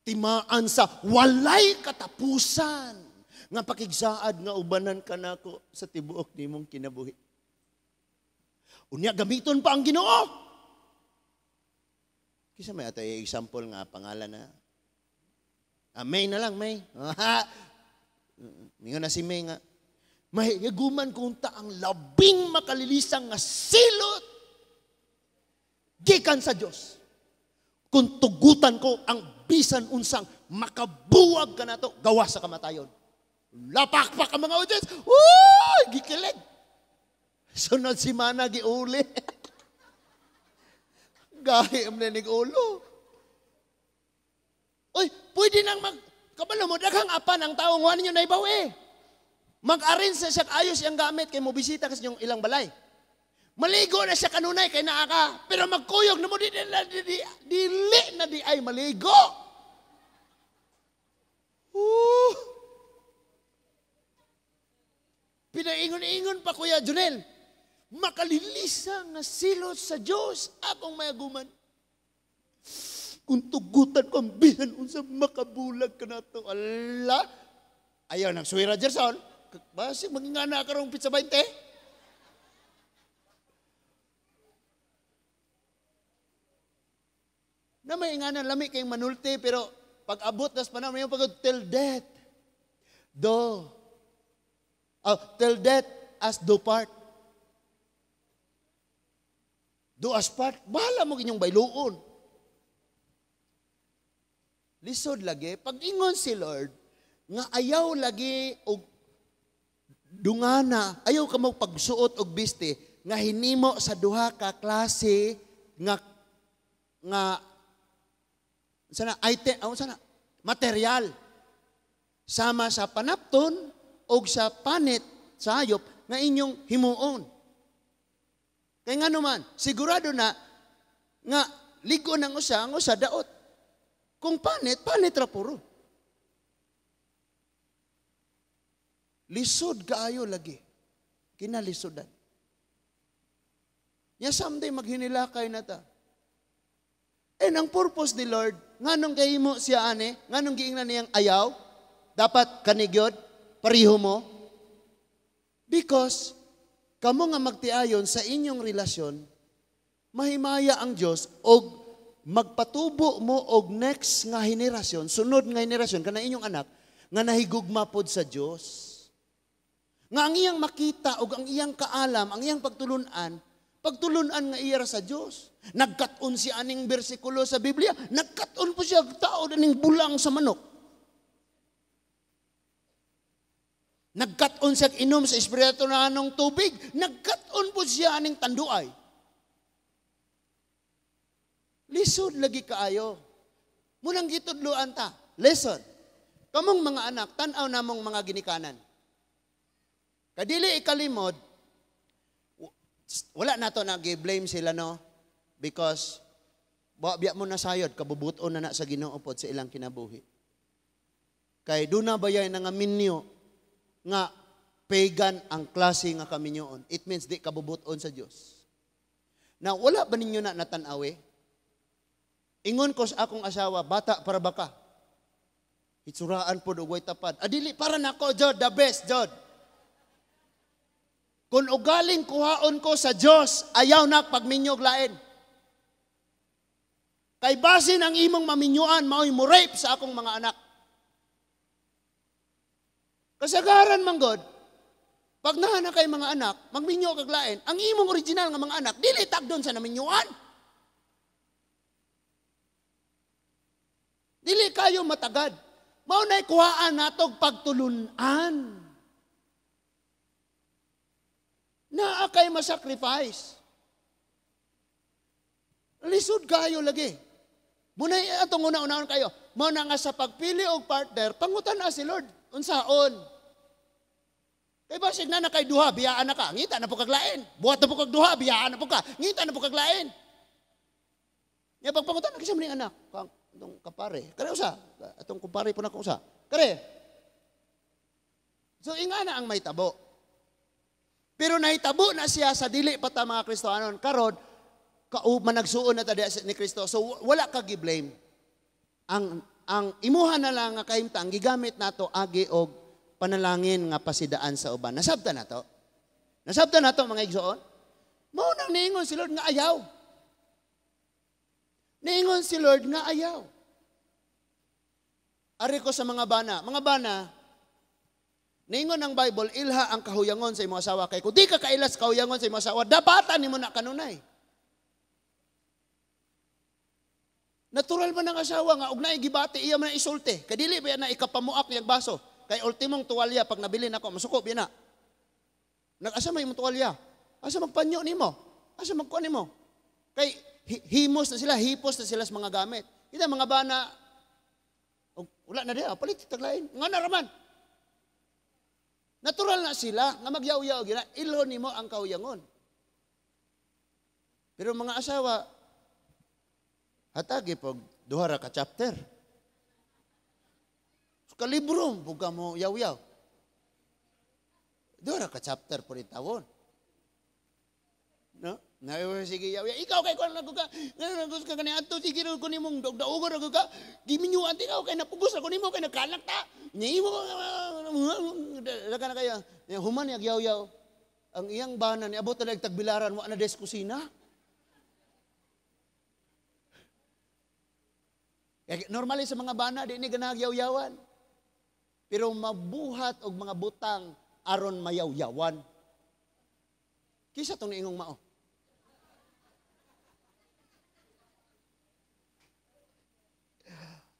Timaan sa walay katapusan. Nga pakigsaad nga ubanan ka nako sa tibuok nimong kinabuhi. Unya gamiton pa ang Ginoo. Kisa may atay example nga pangalan na. May na lang, May. Mingon na si May nga. Mahiyaguman kung ta ang labing makalilisang nga silot gikan sa Dios. Kung tugutan ko ang bisan unsang makabuwag ka nato gawas sa kamatayon. Lapakpak ang mga audience. Uy, gikilig. Sunod si Mana, giuli. Gahi ang nanig ulo. Uy, pwede nang mag... Kabalo mo, daghang apan ang taong wala ninyo naibaw eh. Mag-arrange na siya ayos iyang gamit kay mo bisita kasi yung ilang balay. Maligo na siya kanunay kay naa ka. Pero magkuyog na mo, dili na di ay maligo. Pinaingon-ingon pa Kuya Junel, makalilisa nga silot sa Diyos akong mayaguman. Kung tugutan ko ang bisan unsa makabulag ka na to. Allah! Ayaw, nagsuwira Gerson. Basig, magingana ka rong pizza 20. Na may ingana, lami kayong manulti, pero Pag abot nas panahon, may pagod till death. Do. Oh, till death us do part. Do us part. Bahala mo inyong bayluon. Lisod lagi. Pag ingon si Lord, nga ayaw lagi og dungana, ayaw ka mo pagsuot og biste, nga hinimo sa duha ka klase nga nga sana item, oh, sana material sama sa panapton og sa panit sa hayop nga inyong himuon. Kay ngano man, sigurado na nga ligo ng usa, ang usa daot. Kung panit, panit ra puro. Lisod kaayo lagi. Kinalisudan. Nya someday maghinilakay na ta. And ang purpose ni Lord, nganong kahimo siya ani, nganong giingnan niyang ayaw, dapat kanigyod, pariho mo. Because, kamo nga magtiayon sa inyong relasyon, mahimaya ang Dios og magpatubo mo og next nga henerasyon, sunod nga henerasyon, kana inyong anak, nga nahigugma pod sa Dios. Nga ang iyang makita og ang iyang kaalam, ang iyang pagtulunan, pagtulunan nga iya ra sa Dios. Nagkat-on siya aning bersikulo sa Biblia, nagkat-on po siya tao aning bulang sa manok. Nagkat-on siya inom sa espiritu na anong tubig, nagkat-on po siya aning tanduay. Lisod lagi kaayo. Munang gitudloan ta. Lesson. Kamong mga anak, tan-aw namong mga ginikanan. Kadili ikalimod, wala na to nag-blame sila, no? Because, biya mo nasayod, kabubuton na na sa Ginoo pod sa ilang kinabuhi. Kay doon na bayay na nga minyo, nga pagan ang klase nga kaminyoon. It means di kabubuton sa Dios. Now, wala ba ninyo na natanawi? Ingon ko sa akong asawa, bata para baka. Itsuraan po og way tapad. Adili para nako, Jod, the best, Jod. Kung ugaling kuhaon ko sa Dios, ayaw na pagminyog lain. Kay basin ang imong maminyuan, mao'y mo rape sa akong mga anak. Kasagaran man God, pag nahana kay mga anak, magminyo kag lain, ang imong original nga mga anak, dili tagdon sa naminyuan. Dili kayo matagad. Mao na'y kuhaan natog pagtulunan. Naa kay masacrifice. Lisod kayo lagi. Munay atong una-unahon kayo. Mao na nga sa pagpili og partner, pangutan na si Lord unsaon. Kay basig na na kay duha, biyaan na ka. Ngita na po kag lain. Buhat na po kag duha, biyaan na po ka. Ngita na po kag lain. Nya pagpangutan na kasi mo ning anak, atong kapare. Kare usa, atong kumpare po na ko usa. Kare. So inga na ang may tabo. Pero nahitabo na siya sa dili pa ta mga Kristohanon. Karon, managsuon na ta ni Kristo. So wala ka gi-blame. Ang imuha na lang nga kahimtang gigamit nato agi og panalangin nga pasidaan sa uban. Nasabta nato? Nasabta nato mga igsoon? Mao nang niingon si Lord nga ayaw. Niingon si Lord nga ayaw. Ari ko sa mga bana. Mga bana, niingon ang Bible, ilha ang kahuyangon sa imong asawa. Kay kung di ka kailas kahuyangon sa imong asawa, dapatan nimo na kanunay. Natural man ang asawa nga og naay gibati iya man isulti. Kay dili ba na ikapamuak niyang baso. Kay ultimong tuwalya pag nabili nako masuko biya na. Nag-asa may imong tuwalya? Asa magpanyo nimo? Asa magkuan nimo? Kay himos na sila, hipos na sila sa mga gamit. Kita mga bana og wala na diha, palit taglain. Nga na raman. Natural na sila nga magyaw-yaw gina, ilho nimo ang kahuyangon. Pero mga asawa, hatagi pag duha ra ka chapter. Kalibro, buga mo yaw-yaw. Duha ra ka chapter po rin tawon. No? Na sige yaw-yaw. Ikaw kay kuan ka, nagos ka kani adto sige ko nimong dog-daugon ra ka. Giminyuan ti ikaw kay napugos ra ko nimo kay nagkanak ta. Nimo daga na kaya human niya yaw-yaw. Ang iyang bana niabot na tagbilaran wa na des kusina. Kaya normally sa mga bana, di ni ganahag yaw-yawan. Pero mabuhat og mga butang aron mayaw-yawan. Kisa tong niingong mao.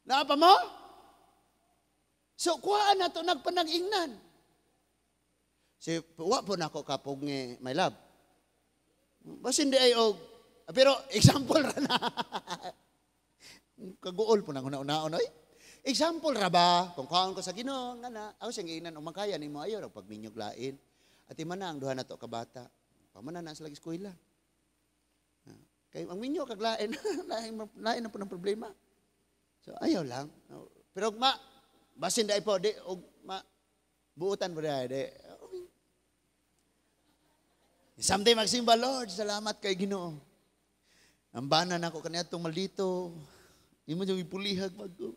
Naa pa mo? So, kuhaan na to nagpanag-ingnan. Si, wa po na ako kapog ni my love. Basin di ay og, pero example ra na. Kaguol po nang una-unaon oy. Example ra ba? Kung kuhaan ko sa Ginoo, nga na, ako siyang giingnan, og makaya nimo ayo ra pagminyog lain. At man na ang duha na to kabata. Pamana na sila eskwela. Kay ang minyo kag lain, lain, lain na po ng problema. So ayaw lang. Pero ma basin dai po di og ma buutan po dai di. Someday magsimba, Lord, salamat kay Ginoo. Ang bana nako kaniadtong maldito. Imo jud ipulihag mag ko.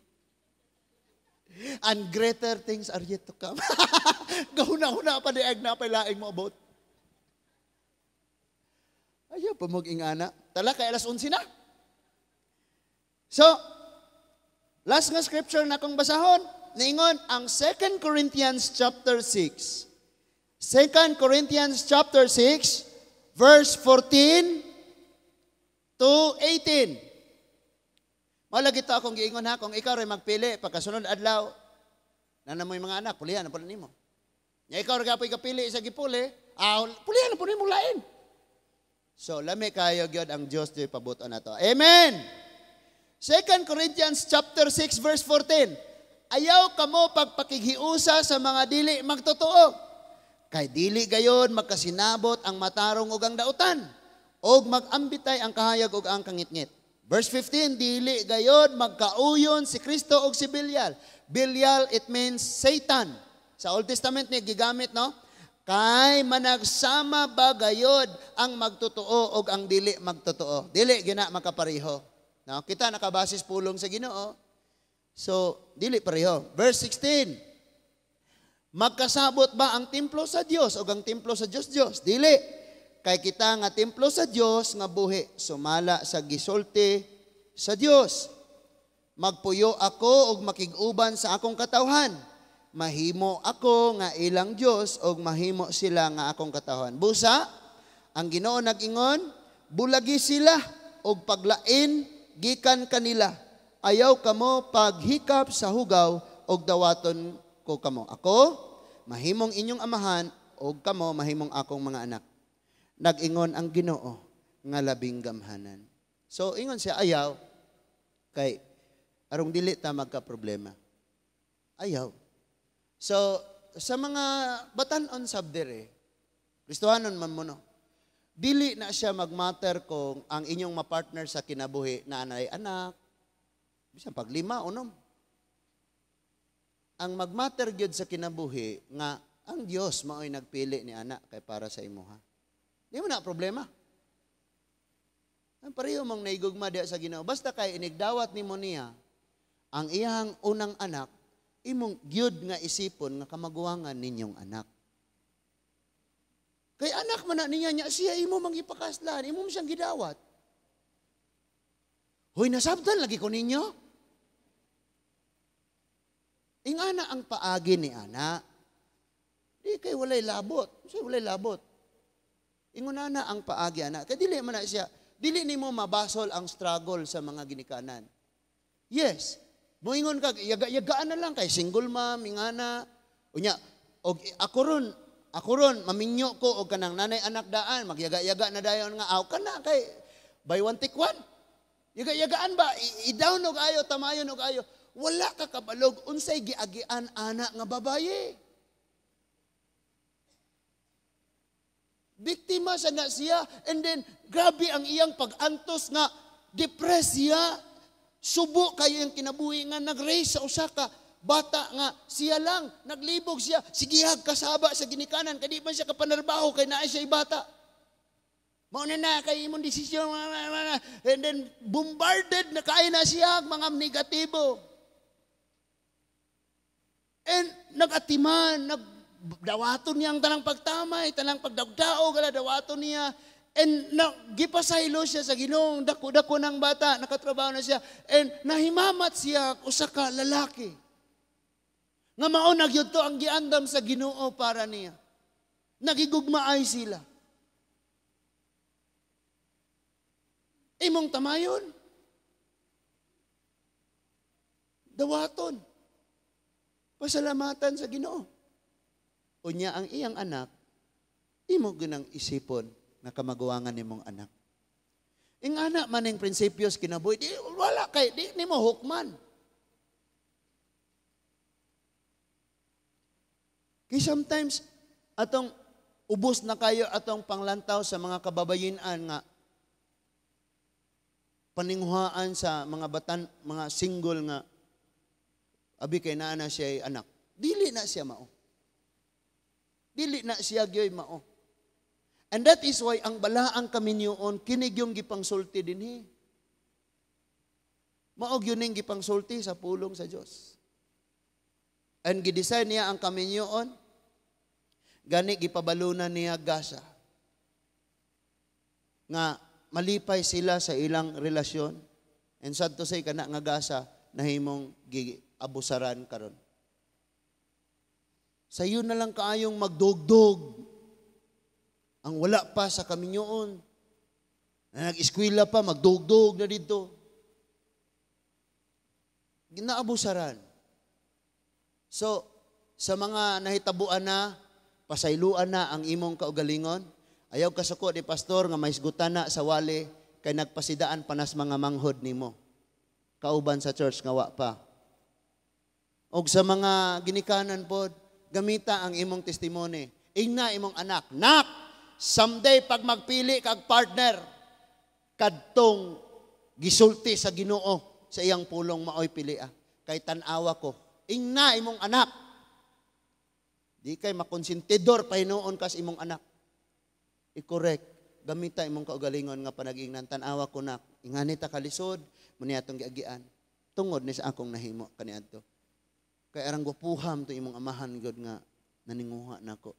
And greater things are yet to come. Gahuna-huna pa di ag na pay laing mo abot. Ayaw pa mag ingana. Tala kay alas 11 na. So, last nga scripture na akong basahon, niingon ang 2 Corinthians chapter 6. 2 Corinthians chapter 6, verse 14 to 18. Malagi to akong giingon ha, kung ikaw rin magpili, pagkasunod adlaw, nana mo'y mga anak, pulihan na po nimo. Nya ikaw rin kapoy kapili sa gipuli, pulihan na po nimo lain. So, lami kayo gyud ang Dios di pabuto na to. Amen! 2 Corinthians chapter 6 verse 14. Ayaw kamo pagpakighiusa sa mga dili magtotoo. Kay dili gayon magkasinabot ang matarong ug ang dautan, og magambitay ang kahayag ug ang kangitngit. Verse 15, dili gayon magkauyon si Kristo ug si Belial. Belial, it means Satan. Sa Old Testament ni gigamit, no? Kay managsama ba gayod ang magtotoo og ang dili magtotoo? Dili gina makapareho. No, kita nakabasis pulong sa Ginoo. So, dili pareho. Verse 16. Magkasabot ba ang templo sa Dios o ang templo sa Dios Dios? Dili. Kay kita nga templo sa Dios nga buhi sumala sa gisulti sa Dios. Magpuyo ako og makig-uban sa akong katawhan. Mahimo ako nga ilang Dios og mahimo sila nga akong katawhan. Busa, ang Ginoo nag-ingon, bulagi sila og paglain gikan kanila. Ayaw kamo paghikap sa hugaw og dawaton ko kamo. Ako, mahimong inyong amahan, og kamo mahimong akong mga anak. Nag-ingon ang Ginoo nga labing gamhanan. So ingon siya ayaw kay arong dili ta magka problema. Ayaw. So sa mga batan-on sab dere, Kristohanon man mo no. Dili na siya magmatter kung ang inyong mapartner sa kinabuhi na anay anak, bisan pag 5 o 6. Ang magmatter gyud sa kinabuhi nga ang Dios mao'y nagpili ni anak kay para sa imuha. Di mo na problema. Ang pareho mong naigugma diha sa Ginoo. Basta kay inigdawat nimo niya ang iyang unang anak, imong gyud nga isipon nga kamaguwangan ninyong anak. Kay anak man na niya, niya siya imo mang ipakaslan, imo siyang gidawat. Hoy, nasabtan lagi ko ninyo. Ingana ang paagi ni ana. Di kay walay labot. Siya walay labot. Inguna na ang paagi ana. Kay dili man na siya, dili nimo mabasol ang struggle sa mga ginikanan. Yes. Moingon ka, yaga-yagaan na lang kay single mom, ingana. Unya, og ako ron maminyo ko og kanang nanay anak daan, magyaga-yaga na dayon nga aw kana kay buy one take one. Yaga-yagaan ba i-down og ayo, tamayon og ayo. Wala ka kabalog unsay giagian ana nga babaye. Biktima sa na siya, and then grabe ang iyang pag-antos nga depressed siya. Subo kayo yung kinabuhi nga nag-raise sa usa ka bata nga siya lang, naglibog siya, sigihag kasaba sa ginikanan, kay di man siya kapanarbaho kay naa siya bata. Mao na na kay imong desisyon, and then bombarded na kay na siya mga negatibo. And nagatiman, nagdawaton niya ang tanang pagtamay, tanang pagdagdao, gala dawaton niya. And na, gipasaylo siya sa Ginoo, dako-dako ng bata, nakatrabaho na siya. And nahimamat siya usa ka lalaki. Nga mao na gyud to ang giandam sa Ginoo para niya. Nagigugmaay sila. Imong tamayon. Dawaton. Pasalamatan sa Ginoo. Unya ang iyang anak, imo ginang isipon nga kamaguwangan nimong anak. Ing anak man ning prinsipyos kinabuhi, di wala kay di nimo hukman. Kay sometimes atong ubos na kayo atong panglantaw sa mga kababayinan nga paninghuhaan sa mga batan, mga single nga abi kay naa na siya anak. Dili na siya mao. Dili na siya gyoy mao. And that is why ang balaang kaminyoon kini gyung gipangsulti dinhi. Mao gyud ning gipangsulti sa pulong sa Dios. And gidesign niya ang kaminyoon, gani gipabalunan niya gasa. Nga malipay sila sa ilang relasyon. And sad to say kana nga gasa nahimong giabusaran karon. Sayo na lang kaayong magdugdog. Ang wala pa sa kaminyoon, na nag-eskwela pa, magdugdog na dito. Ginaabusaran. So, sa mga nahitabuan na, pasayloan na ang imong kaugalingon. Ayaw kasuko ni pastor nga mahisgutan na sa wali kay nagpasidaan panas mga manghod nimo. Kauban sa church nga wa pa. Og sa mga ginikanan pod, gamita ang imong testimony. Ingna imong anak, nak, someday pag magpili kag partner, kadtong gisulti sa Ginoo sa iyang pulong maoy pilia. Kay tan-awa ko, ingna imong anak. Di kay makonsentidor pahinuon kas imong anak. I-correct, gamita imong kaugalingon nga panag-ingnan, tan-awa ko nak, ingani ta kalisod, muni atong giagian. Tungod ni sa akong nahimo kaniadto. Kay arang gwapuham to imong amahan gyud nga naninguha nako.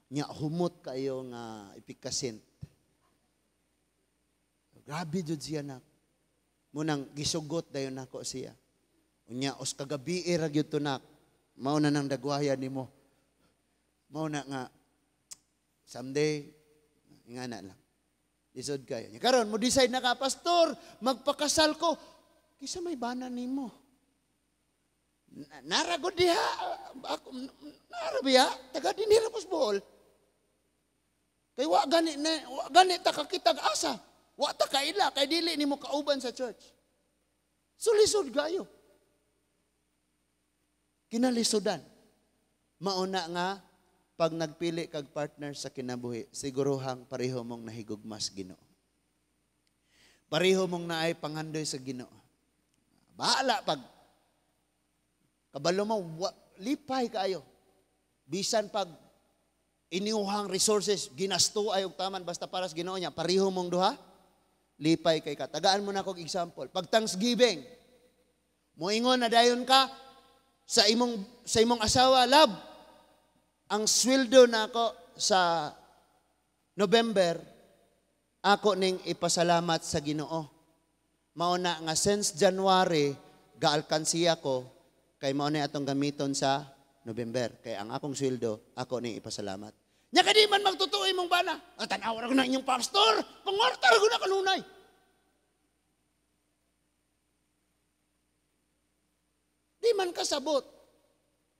Nya humot kayo nga ipikasint. Grabe jud siya nak. Munang gisugot dayon nako siya. Unya os kagabi ra gyud to nak. Mao na nang dagwaya nimo. Mao na nga someday ingana lang. Lisod kayo. Nya karon mo decide na ka, pastor, magpakasal ko. Kisa may bana nimo. Naragod diha ako, nara biya taga dinhi ra pos Bohol. Kay wa gani na, wa gani ta kakitag asa. Wa ta kaila kay dili nimo kauban sa church. So lisod kayo. Kinalisudan. Mauna nga pag nagpili kag partner sa kinabuhi, siguruhang pareho mong nahigugmas Ginoo. Pareho mong naay pangandoy sa Ginoo. Bahala pag kabalo mo, lipay kaayo. Bisan pag inyuhang resources, ginasto ay og taman, basta para sa Ginoo niya, pareho mong duha, lipay kay ka. Tagaan mo na kog example. Pag Thanksgiving, moingon na dayon ka sa imong asawa, love, ang sweldo na ako sa November, ako ning ipasalamat sa Ginoo. Mao na nga since January, gaalkansiya ko, kay mao na atong gamiton sa November. Kay ang akong sweldo, ako ning ipasalamat. Nya kadi man magtotoo imong bana. Tanaw ra ko na inyong pastor, pangwarta ra ko na kanunay. Di man kasabot.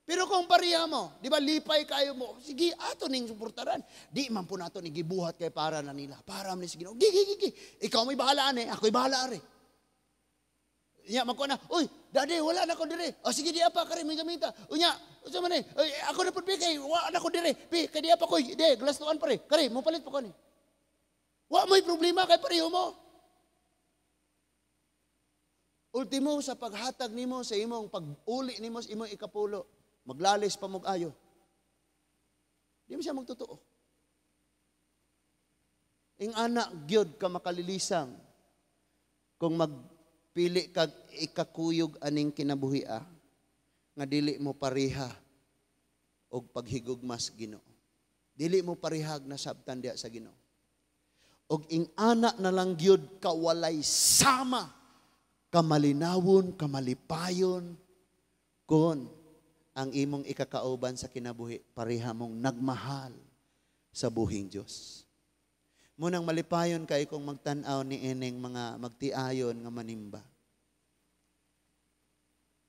Pero kung pareha mo, di ba lipay kayo mo, sige, ato ning suportaran. Di man po nato ni gibuhat kay para na nila. Para man ni sige, gigi, gigi. Ikaw may bahala ane, ako'y bahala are. Nya magkuha na, uy, daddy, wala na ko dire. O sige, di apa, kare, may gamita. Unya, usa man eh, uy, ako na po, kay, wala na ko dire. Pi, kay di apa ko, di, glastuan pare. Kare, mo palit pa ko ni. Wa mo'y problema kay pareho mo. Ultimo, sa paghatag nimo sa imong, pag-uli nimo sa imong ikapulo, maglalis pa mog ayo. Di mo siya magtotoo. Ing anak gyud ka makalilisang kung magpili kag ikakuyog aning kinabuhia nga dili mo pareha og paghigugmas Ginoo. Dili mo parehag nasabtan diha sa Ginoo. Og ing-ana na lang gyud kawalay sama, kamalinawon, kamalipayon, kung ang imong ikakauban sa kinabuhi, pareha mong nagmahal sa buhing Diyos. Munang malipayon kay kung magtan-aw ni ining mga magtiayon nga manimba.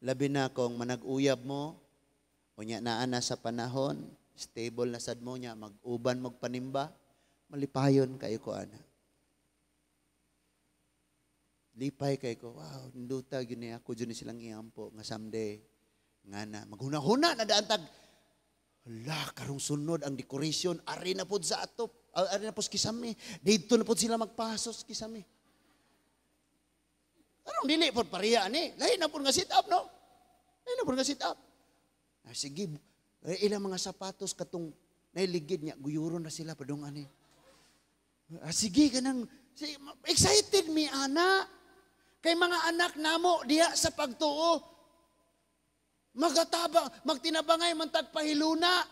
Labi na kung manag-uyab mo, unya naa na sa panahon, stable na sad mo niya, mag-uban magpanimba, malipayon kayo ko ana. Lipay kay ko, wow, ninduta gyud ni ako jud ni silang iampo nga someday nga na maghuna-huna na daan tag hala karong sunod ang decoration ari na pod sa atop, ari na pod kisame, didto na pod sila magpasos kisame. Anong dili pod pareha ani? Lahi na pod nga sit up, no? Lahi na pod nga sit up. Ah, sige, ilang mga sapatos katong nailigid niya, guyuro na sila padung ani. Ah, sige kanang excited mi ana. Kay mga anak namo diha sa pagtuo. Magatabang, magtinabangay man tagpahiluna.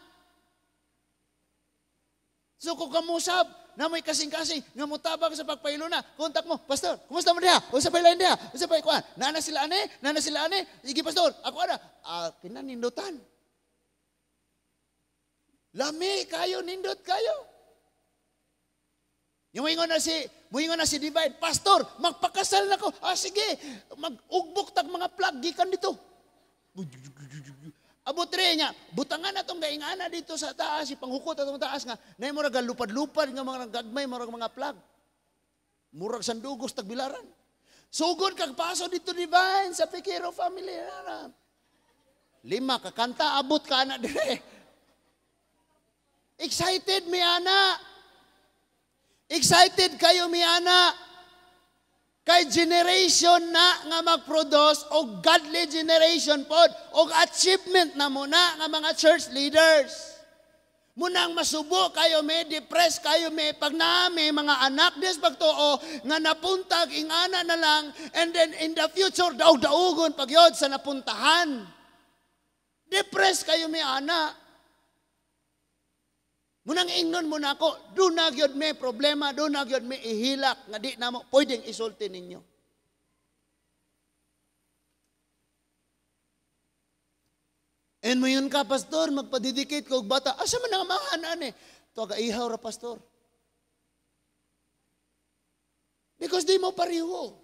So kung kamusab, namoy kasing-kasing, nga mutabang sa pagpahiluna, kontak mo, pastor, kumusta mo diha? Unsa pa'y lain diha? Unsa pa'y kuan? Nana sila ane? Nana sila ane? Sige pastor, ako ana. Ah, kinanindutan. Lami kayo, nindot kayo. Yung muingon na si Divine, pastor, magpakasal na ko. Ah, sige, mag-ugbok tag mga plug, gikan dito. Abot rin niya, butangan na itong gaingana dito sa taas, ipanghukot atong taas nga, na murag lupad-lupad nga mga gagmay, murag mga plug. Murag sandugos, tagbilaran. Sugod kag paso dito, Divine, sa Piquero family. Lima, kakanta, abot ka na dire. Excited mi ana. Excited kayo mi ana. Kay generation na nga mag-produce og godly generation pod og achievement na mo na nga mga church leaders. Munang masubo kayo may depressed kayo may pag nami mga anak des pagtuo nga napuntag ingana na lang and then in the future daog-daugon pagyod sa napuntahan. Depressed kayo may ana. Munang ingnon mo na ako, doon na gyud may problema, doon na gyud may ihilak nga di na mo pwedeng isulti ninyo. And mayon ka, pastor, magpadedicate ka og bata. Asa man ang amahan, ane? Tuwaga ihaw ra, pastor. Because di mo pareho.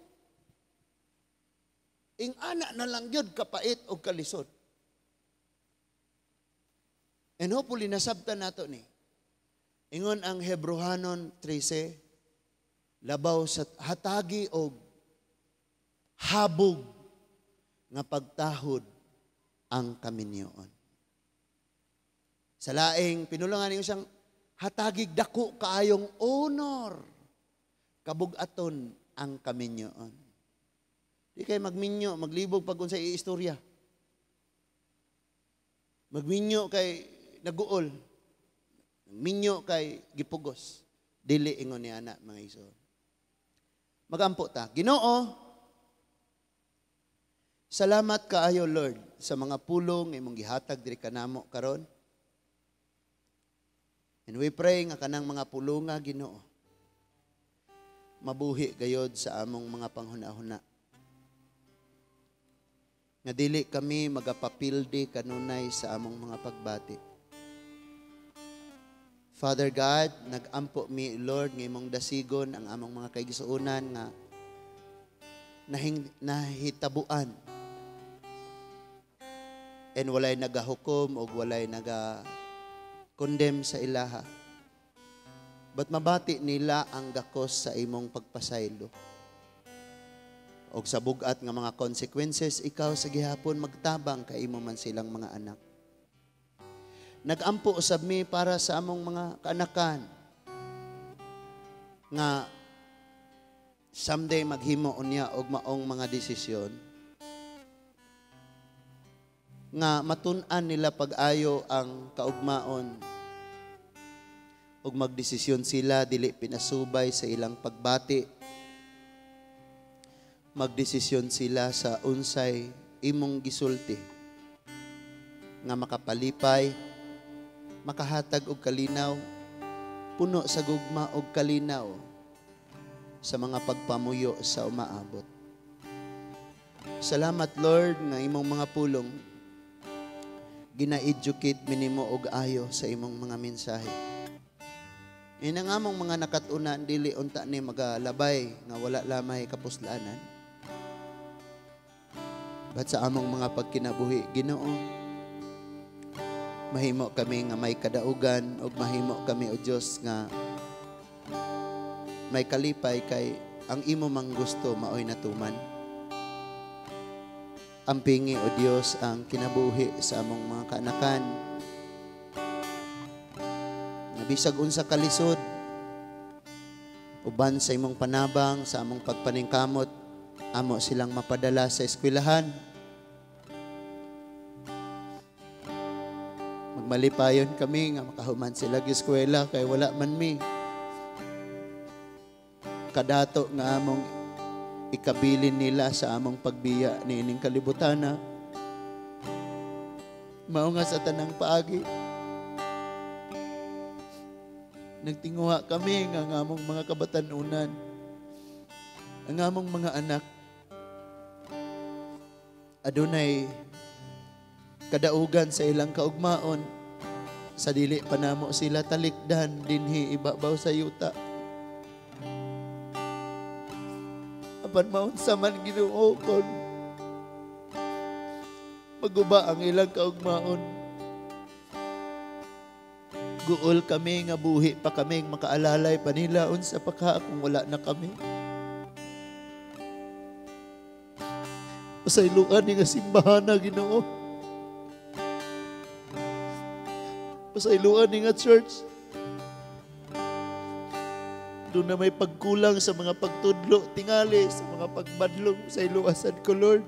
Ing ana na lang gyud kapait og kalisod. And hopefully, nasabtan nato ni. Ingon ang Hebrohanon 13, labaw sa hatagi og habog nga pagtahod ang kaminyoon. Sa laing pinulungan ninyo siyang hatagig dako kaayong honor kabugaton ang kaminyoon. Di kay magminyo, maglibog pag unsay iistorya. Magminyo kay naguol. Minyo kay gipugos. Dili ingon ni ana mga iso. Magampo ta. Ginoo, salamat kaayo Lord sa mga pulong imong gihatag diri kanamo karon. And we pray nga kanang mga pulunga Ginoo mabuhi gayod sa among mga panghuna-huna. Nga dili kami magapapildi kanunay sa among mga pagbati. Father God, nagampo mi, Lord, nga imong dasigon ang among mga kaigsuonan nga nahitabuan. And walay nagahukom o walay naga-condemn sa ilaha. But mabati nila ang gakos sa imong pagpasaylo. Og sa bugat nga mga consequences, ikaw sa gihapon magtabang kay imo man silang mga anak. Nagampo usab mi para sa among mga kaanakan nga someday maghimo unya og maong mga desisyon nga matun-an nila pag-ayo ang kaugmaon ug magdesisyon sila dili pinasubay sa ilang pagbati. Magdesisyon sila sa unsay imong gisulti nga makapalipay, makahatag og kalinaw, puno sa gugma og kalinaw. sa mga pagpamuyo sa umaabot. Salamat, Lord, nga imong mga pulong gina-educate minimo og ayo sa imong mga mensahe. Ina nga among mga nakatunan dili unta ni magalabay nga wala lamay kapuslanan. But sa among mga pagkinabuhi, Ginoo, mahimo kami nga may kadaugan ug mahimo kami, o Dios, nga may kalipay kay ang imo mang gusto maoy natuman. Ampingi, o Dios, ang kinabuhi sa among mga kaanakan. Nga bisag unsa kalisod, uban sa imong panabang, sa among pagpaningkamot, amo silang mapadala sa eskwelahan. Magmalipayon kami nga makahuman sila og eskwela kay wala man mi kadato nga among ikabilin nila sa among pagbiya niining kalibutana. Mao nga sa tanang paagi, nagtinguha kami nga ang among mga kabatanunan, ang among mga anak, adunay kadaugan sa ilang kaugmaon, sa dili pa namo sila talikdan dinhi ibabaw sa yuta. Apan maunsa man, Ginoo, kon maguba ang ilang kaugmaon, guol kami nga buhi pa kami, makaalalay pa nila unsa pa ka kung wala na kami. Pasayloan ni nga simbahan na, Ginoo. Pasayloan ni nga church. Doon na may pagkulang sa mga pagtudlo, tingali, sa mga pagbadlong, pasayloa sad ko, Lord.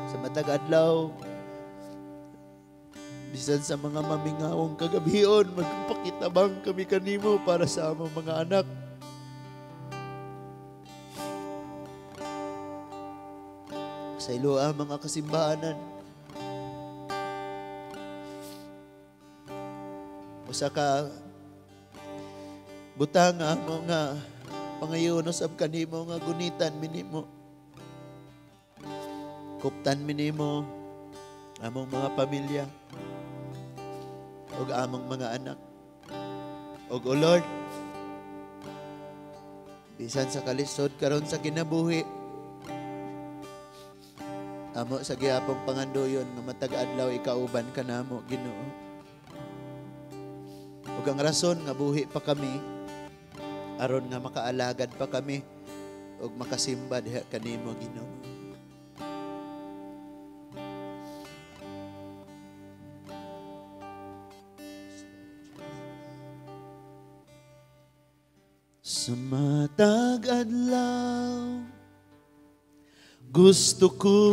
Sa matag adlaw, bisan sa mga mamingawong kagabhion, magpakitabang kami kanimo para sa among mga anak. Pasayloa mga kasimbahanan. Usa ka butang nga amo nga pangayon usab kanimo nga gunitan minimo, kuptan minimo among mga pamilya ug among mga anak. Ug O Lord, bisan sa kalisod karon sa kinabuhi, amo sa gihapong pangandoyon nga matag adlaw ikauban kanamo, Ginoo. Ug ang rason nga buhi pa kami aron nga makaalagad pa kami ug makasimba diha kanimo, Ginoo. Sa matag adlaw gusto ko